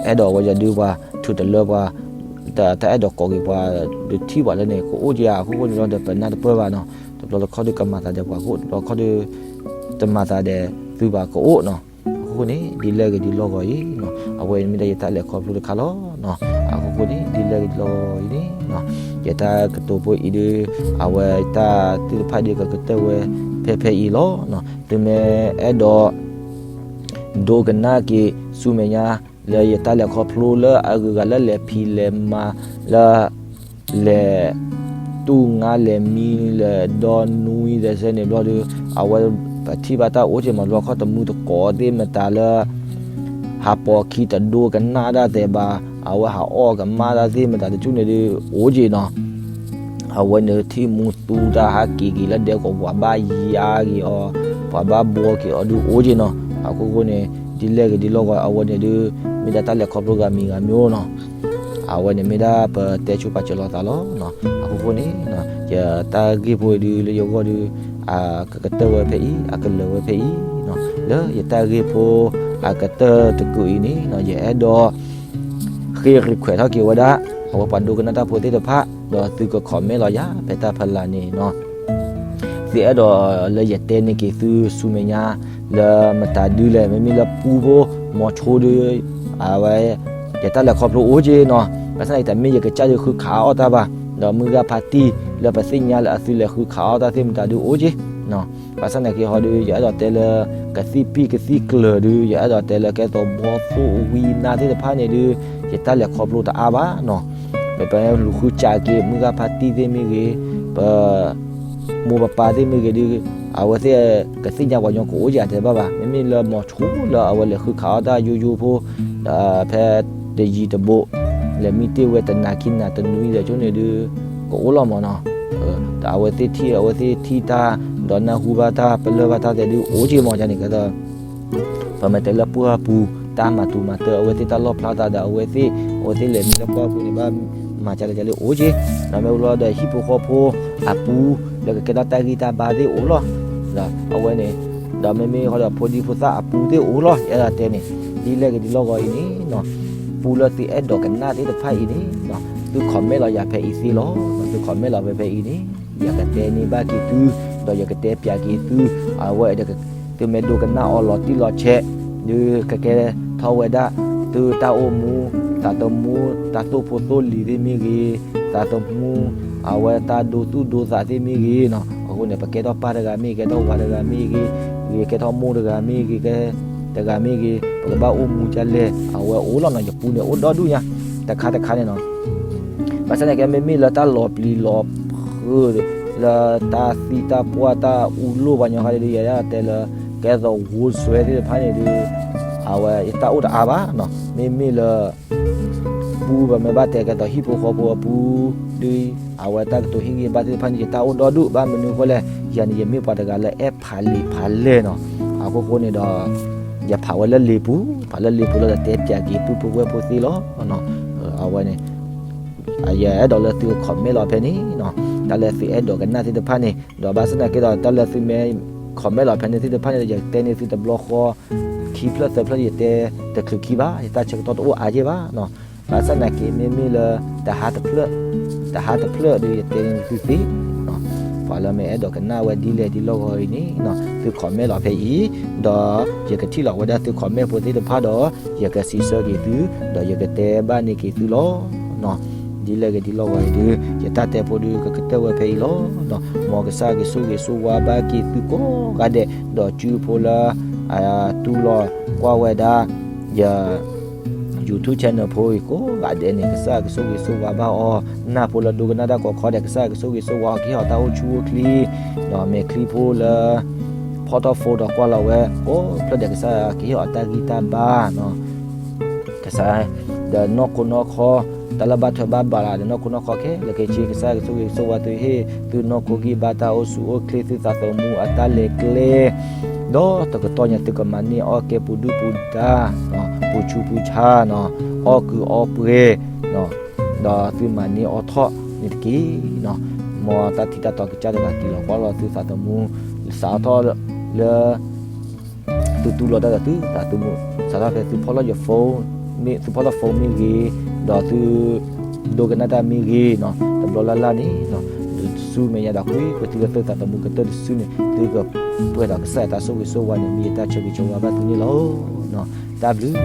အဲၣ်ဒိးဝဲယၤဒုးပှၤ ထုးတလၢပှၤ, တၢ်အဲၣ်ဒိးကိးက့ၤပှၤ ဒုးထံၣ်ပှၤလၢန့ၣ် ကအိၣ်က့ၤဧါ အဃိဃိန့ၣ်လီၤဒီး ပနၢ်တပၢၢ်ဘၣ်နီၤ. တဘျီတခီၣ်ဒုးကမၤသးဒီးပှၤကအိၣ်, တဘျီတခီၣ်ဒုး တမၤသးဒီးသုဘၣ်ကအိၣ်နီၤ. အဃိဃိန့ၣ် ဒ်လဲၣ်ဂ့ၤဒ်လဲၣ်ဂ့ၤအံၤ, အဝဲမ့ၢ်ဒၣ်ယတၢ်လဲၤခီဖျိတခါလီၤ. အဃိဃိန့ၣ် ဒ်လဲၣ်ဂ့ၤဒ်လဲၣ်ဂ့ၤအံၤန့ၣ်, ယတၢ်ကတိၤဖိအံၤဒုး အဝဲတၢ်သ့ၣ်တဖၣ်ဒုးကကတၢၢ်ဝဲဖဲဖဲအံၤလီၤ. သုမ့ၢ်အဲၣ်ဒိး ဒိကနၣ်က့ၤဆူမဲာ်ညါ လၢယတၢ်လဲၤခီဖျိလၢအဂုၤအဂၤလၢလဲၤဖံးလဲၤမၤလၢ လဲၤ တူၢ်ငါလဲၤမံလဲၤဒီနွံသဲးစဲန့ၣ် ဘျီဒုး အဝဲပထံၣ်ဘၣ်တၢ်အိၣ်က့ၤမး ဘျီခီၣ်တမူတကိးသ့ၣ်မတၤလၢ ဟးပိာ်ခံတဒိကနၣ်တၢ်သဲးဘၣ်, အဝဲဟးအီၣ်ကမၣ်တၢ်သ့ၣ်မတၤတကၠူၢ်န့ၣ်ဒုး အိၣ်က့ၤနီၤ. အဝဲန့ၣ်ထံၣ်မူသူတၢ်ဟးက့ၤက့ၤလၢဒဲကဝီၤ ပှၤဘၣ်ယါက့ၤအီၤ, ပှၤဘၣ်ဘှီက့ၤအီၤဒုးအိၣ်က့ၤနီၤ. အဃိဃိန့ၣ် ဒ်လဲၣ်ဂ့ၤဒ်လဲၣ်ဂ့ၤ အဝဲန့ၣ်ဒုး မ့ၢ်ဒၣ်တၢ်လဲၤခီဖျိဂၤမံၤဂၤမံၤအိၣ်နီၤ. အဝဲန့ၣ်မ့ၢ်ဒၣ်ပတဲဆိပာ်စၢၤလိာ်သးလီၤ. အဃိဃိန့ၣ် ယတၢ်ဂ့ၢ်ဖိအံၤဒုးလၢယဂီၢ်ဒုး အကကတၢၢ်ဝဲဖဲအံၤ အကလၢာ်ဝဲဖဲအံၤ, လၢယတၢ်ဂ့ၢ်ဖိအကတၢၢ်တကုာ်အံၤန့ၣ် ယအဲၣ်ဒိး ဃ့ request ထီၣ်က့ၤဝဲဒၣ် အဝဲပှၤဒိကနၣ်တၢ်ဖိသ့ၣ်တဖၣ် ဒီးသုက comment လီၤယၤ ဖဲတၢ်ဖီလာ်န့ၣ်နီၤ. သုအဲၣ်ဒိးလၢယတဲန့ၢ်က့ၤသုဆူမဲာ်ညါ လၢမတၤဒုလဲၣ်, မ့မ့ၢ်လၢပူဖိ မီၤဆိဒု အဝဲ ယတၢ်လဲၤခီဖျိအိၣ်က့ၤနီၤ. ဘၣ်ဆၣ်န့ၣ် တမ့ၢ်ယကစၢ်ဒုးဃုခးအီၣ်တၢ်ဘၣ်, ဒီးမုၢ်ဂၤဖါတံၢ်လၢပသ့ၣ်ညါလၢအသုလဲၤဃုခးအီၣ်တၢ်သ့ၣ်မတၤဒုအိၣ်က့ၤ ဘၣ်ဆၣ်သနာ်က့ဟီဒုး ယအဲၣ်ဒိးတဲလၢ ကသံၣ်ပံၣ်ကသံၣ်ကျၢၤဒုး ယအဲၣ်ဒိးတဲလၢကဲသိးဘီသိၣ်ဝံနါသ့ၣ်တဖၣ်န့ၣ်ဒုး ယတၢ်လဲၤခီဖျိတအါဘၣ်နီၤ. မ့ၢ်ပလူၤဃုစးက့ၤ မုၢ်ဂၤဖါတံၢ်သ့ၣ်မ့ၢ်ဂ့ၤ, ပ မိၢ်ပပၢ်သ့ၣ်မ့ၢ်ဂ့ၤဒုး အဝဲသ့ၣ်ကသ့ၣ်ညါပှၤညီကအိၣ်က့ၤအတဲဘၣ်ဘၣ်. မ့မ့ၢ်လၢမီၤဆိလၢအဝဲလဲၤဃုခးအီၣ်တၢ်ယိယိဖိ ဒီးဖဲတယံၤတဘူး လဲၤမံတ့ၢ်ဝဲတနၤခံနၤတနွံဒီးကၠိန့ၣ်ဒုး ကအိၣ်လီၤမးနီၤ. ဒီးအဝဲသ့ၣ်ထံၣ် အဝဲသ့ၣ်ထံၣ်တၢ် ဒီးနၢ်ဟူဘၣ်တၢ် ပလၢၢ်ဘၣ်တၢ်သဲးဒုးအိၣ်က့ၤမးန့ၣ် ကဲသိး ပမ့ၢ်တဲလၢပှၢ်ပူၤ တၢ်မၤတူၤမၤတၢၤ အဝဲသ့ၣ်တၢ်လီၣ်ဖျါသးဒီးအဝဲသ့ၣ် အဝဲသ့ၣ်လဲၤမံလၢပှၢ်ပူၤန့ၣ် ဘၣ်မၤကလဲၤကလဲၤအိၣ်က့ၤ ဒီးမ့ၢ်အိၣ်လီၤဒီးဟံၣ်ဖိဃီဖိအပူၤ လၢကကဲထီၣ်တၢ်ဂံၢ်တၢ်ဘါသ့ၣ်အိၣ်လီၤ. ဒီးအဝဲန့ၣ် ဒီးမ့မ့ၢ်ဃီဒီးဖိဒံဖိသၣ်အပူၤသ့ၣ်အိၣ်လီၤ. ယအဲၣ်ဒိးတဲန့ၣ် ဒ်လဲၣ်ဂ့ၤဒ်လဲၣ်ဂ့ၤအံၤန့ၣ် ပူလၢသုအဲၣ်ဒိးကနၣ်သ့ၣ်တဖၣ်အံၤန့ၣ် သု comment လီၤယၤဖဲအံၤသ့လီၤ. သု comment လီၤဖဲဖဲအံၤန့ၣ် ယကတဲန့ၢ်ဘၣ်က့ၤသု ဒီးယကတဲပၠးက့ၤသု အဝဲဒီး သုမ့ၢ်ဒိကနၣ်အီၤလီၤတံၢ်လီၤဆဲး ဒုးကကဲထီၣ်ဝဲဒၣ် သုတၢ်အိၣ်မူ သးသမူ တၢ်သိၣ်ဖိသိၣ်လံၤသ့ၣ်မ့ၢ်ဂ့ၤ သးသမူ အဝဲတၢ်ဒိသူၣ်ဒိသးသ့ၣ်မ့ၢ်ဂ့ၤနီၤ. အဃိန့ၣ် ပကဲထီၣ်ပၢ်တဂၤမ့ၢ်ဂ့ၤ ကဲထီၣ်ဝၤတဂၤမ့ၢ်ဂ့ၤ ဂ့ၤ ကဲထီၣ်မိၢ်တဂၤမ့ၢ်ဂ့ၤ ကဲ တဂၤမ့ၢ်ဂ့ၤ ပကဘၣ်အိၣ်မူဒ်လဲၣ် အဝဲအိၣ်လီၤနီၤ. ယပူန့ၣ်အိၣ်ဒီဒူၣ်ညါ တခါတခါန့ၣ်နီၤ. ဘၣ်ဆၣ်န့ၣ်ကဲ မ့မ့ၢ်လၢတၢ်လီၤပျံၤလီၤဖုး လၢတၢ်သံတၢ်ပှၢ်တၢ်အူလိၣ်ပှၤညီဃါဒုး ယအဲၣ်ဒိးတဲလၢ ကဲသိးဝိစွဲသ့ၣ်တဖၣ်န့ၣ်ဒုး အဝဲယတၢ်အိၣ်တအါဘၣ်နီၤ. မ့မ့ၢ်လၢ ပူ ပမ့ၢ်ဘၣ်တဲကဲသိးဟံၣ်ဖိဃီဖိအပူၤဒုး အဝဲတၢ်ကတိၤဟ့ၣ်ဂံၢ်ဘါသ့ၣ်တဖၣ်န့ၣ် ယတၢ်အိၣ်ဒီဒူၣ် ဘၣ်မနုၤအဃိလဲၣ် ယၤန့ၣ် ယမ့ၢ်ပှၤတဂၤလၢအဲၣ်ဖးလံာ်ဖးလဲၢ်နီၤ. အဃိဃိန့ၣ်ဒီး ယဖးဝဲလၢလံာ်ပူၤ ဖးလၢလံာ်ပူၤလီၤဒီးတဲပၠးက့ၤပုၢ်ဖိဝဲၢ်ဖိသ့လီၤ. အဝဲန့ၣ် ယအဲၣ်ဒိးလၢသုက comment လီၤဖဲန့ၣ်နီၤ. တၢ်လၢသုအဲၣ်ဒိးကနၣ်သ့ၣ်တဖၣ်န့ၣ်, ဒီးဘၣ်ဆၣ်သနာ်က့ဒီး တၢ်လၢသုမ့ၢ် comment လီၤဖဲန့ၣ်သ့ၣ်တဖၣ်န့ၣ်ဒီး ယတဲန့ၢ်သုတဘျီဃီ ခံဖျၢၣ်သၢဖျၢၣ် ယတဲတချုးခံဘၣ်, ယတၢ်ဆၢကတီၢ်တအိၣ်အါယဲၢ်ဘၣ်နီၤ. ဘၣ်ဆၣ်သနာ်က့ မ့မ့ၢ်လၢ တဟါတဖျၢၣ်, တဟါတဖျၢၣ်ဒီး ယတဲန့ၢ်သုသ့နီၤ. ပှၤလၢမ့ၢ်အဲၣ်ဒိးကနၣ်ဝဲဒ်လဲၣ်ဒ်လဲၣ်ဂီၤအံၤန့ၣ်နီၤ, သု comment လီၤဖဲအံၤ, ဒီးယကထံၣ်လီၤဝဲဒၣ်သု comment ဖိသ့ၣ်တဖၣ်ဒီး ယကစံးဆၢက့ၤသု, ဒီးယကတဲဘၣ်န့ၢ်က့ၤသုလီၤ. ဒ်လဲၣ်ဂ့ၤဒ်လဲၣ်ဂီၤအံၤဒီး ယတၢ်တဲဖိဒီး ကကတၢၢ်ဝဲဖဲအံၤလီၤ. မ်ကစၢ်ကဆိၣ်ဂ့ၤဆိၣ်ဝါဘၣ်က့ၤသုကိးဂၤဒဲး, ဒီးစုဖိလၢ တူၢ်လိာ်ကွၢ်ဝဲဒၣ် ယ YouTube channel ဖိအံၤကိးဂၤဒဲးန့ၣ် ကစၢ်ကဆိၣ်ဂ့ၤဆိၣ်ဝါဘၣ်အီၤ, နၢ်ဖိလၢဒိကနၣ်တၢ်ကိးခီဒဲး ကစၢ်ကဆိၣ်ဂ့ၤဆိၣ်ဝါအီၤ ကဟ့ၣ်အီၤတၢ်အိၣ်ဆူၣ်အိၣ်ချ့, ဒီးမဲာ်ချံဖိလၢ ဖီၣ်ထီၣ် phone ဒီးကွၢ်လီၤဝဲကိးဖျၢၣ်ဒဲး ကစၢ်ကဟ့ၣ်အီၤတၢ်ဂံၢ်တၢ်ဘါ ကစၢ်, ဒီးနီၢ်ခိနီၢ်ခီ, တၢ်လၢဘၣ်ထွဲဘၣ်ဘၣ်လၢ ဒီးနီၢ်ခိနီၢ်ခီခဲလၢာ်ခဲဆ့ ကစၢ်ကဆိၣ်ဂ့ၤဆိၣ်ဝါသု ဟ့ၣ်သုနီၢ်ခိဂံၢ်ဘါ တၢ်အိၣ်ဆူၣ်အိၣ်ချ့ သုသးသမူအတၢ်လဲၤကျဲ, ဒီးတကတီၢ်ညါ သုကမၤန့ၢ်အီၣ်ကဲပူၤဒုၣ်ပူၤဒါ, ပူၤဆူးပူၤဆါနီၤ, အီၣ်ကုးအီပှဲၤ, ဒီးသုမၤန့ၢ်အီၣ်ထီၣ်န့ၣ်တက့ၢ်. မ်တၢ်ထံၣ်တၢ်တီကစၢ်တဂၤ တ့ၢ်လီၤကွၢ်လီၤသုသးသမူ, စးထီၣ်လၢ သုတူၢ်လိာ်တၢ်ဒီးသုသးသမူ, စးထီၣ်ဖဲသုဖီၣ်လီၤယ phone, မ့ၢ်သုဖီၣ်လီၤ phone မ့ၢ်ဂ့ၤ, ဒီးသု ဒိကနၣ်တၢ်မ့ၢ်ဂ့ၤနီၤ, တဘျီလၢ်လၢ်န့ၣ်, တစုမဲာ်ညါဒီး ကွံာ်ကွံာ်သုလၢသုသးသမူကတၢၢ်တစုန့ၣ် သုကပှဲၤဒီးကစၢ်ယွၤတၢ်ဆိၣ်ဂ့ၤဆိၣ်ဝါန့ၣ် မ့ၢ်ယတၢ်ဆၢဂ့ၤဆၢဝါဘၣ်သုန့ၣ်လီၤ. တၢ်ဘျုး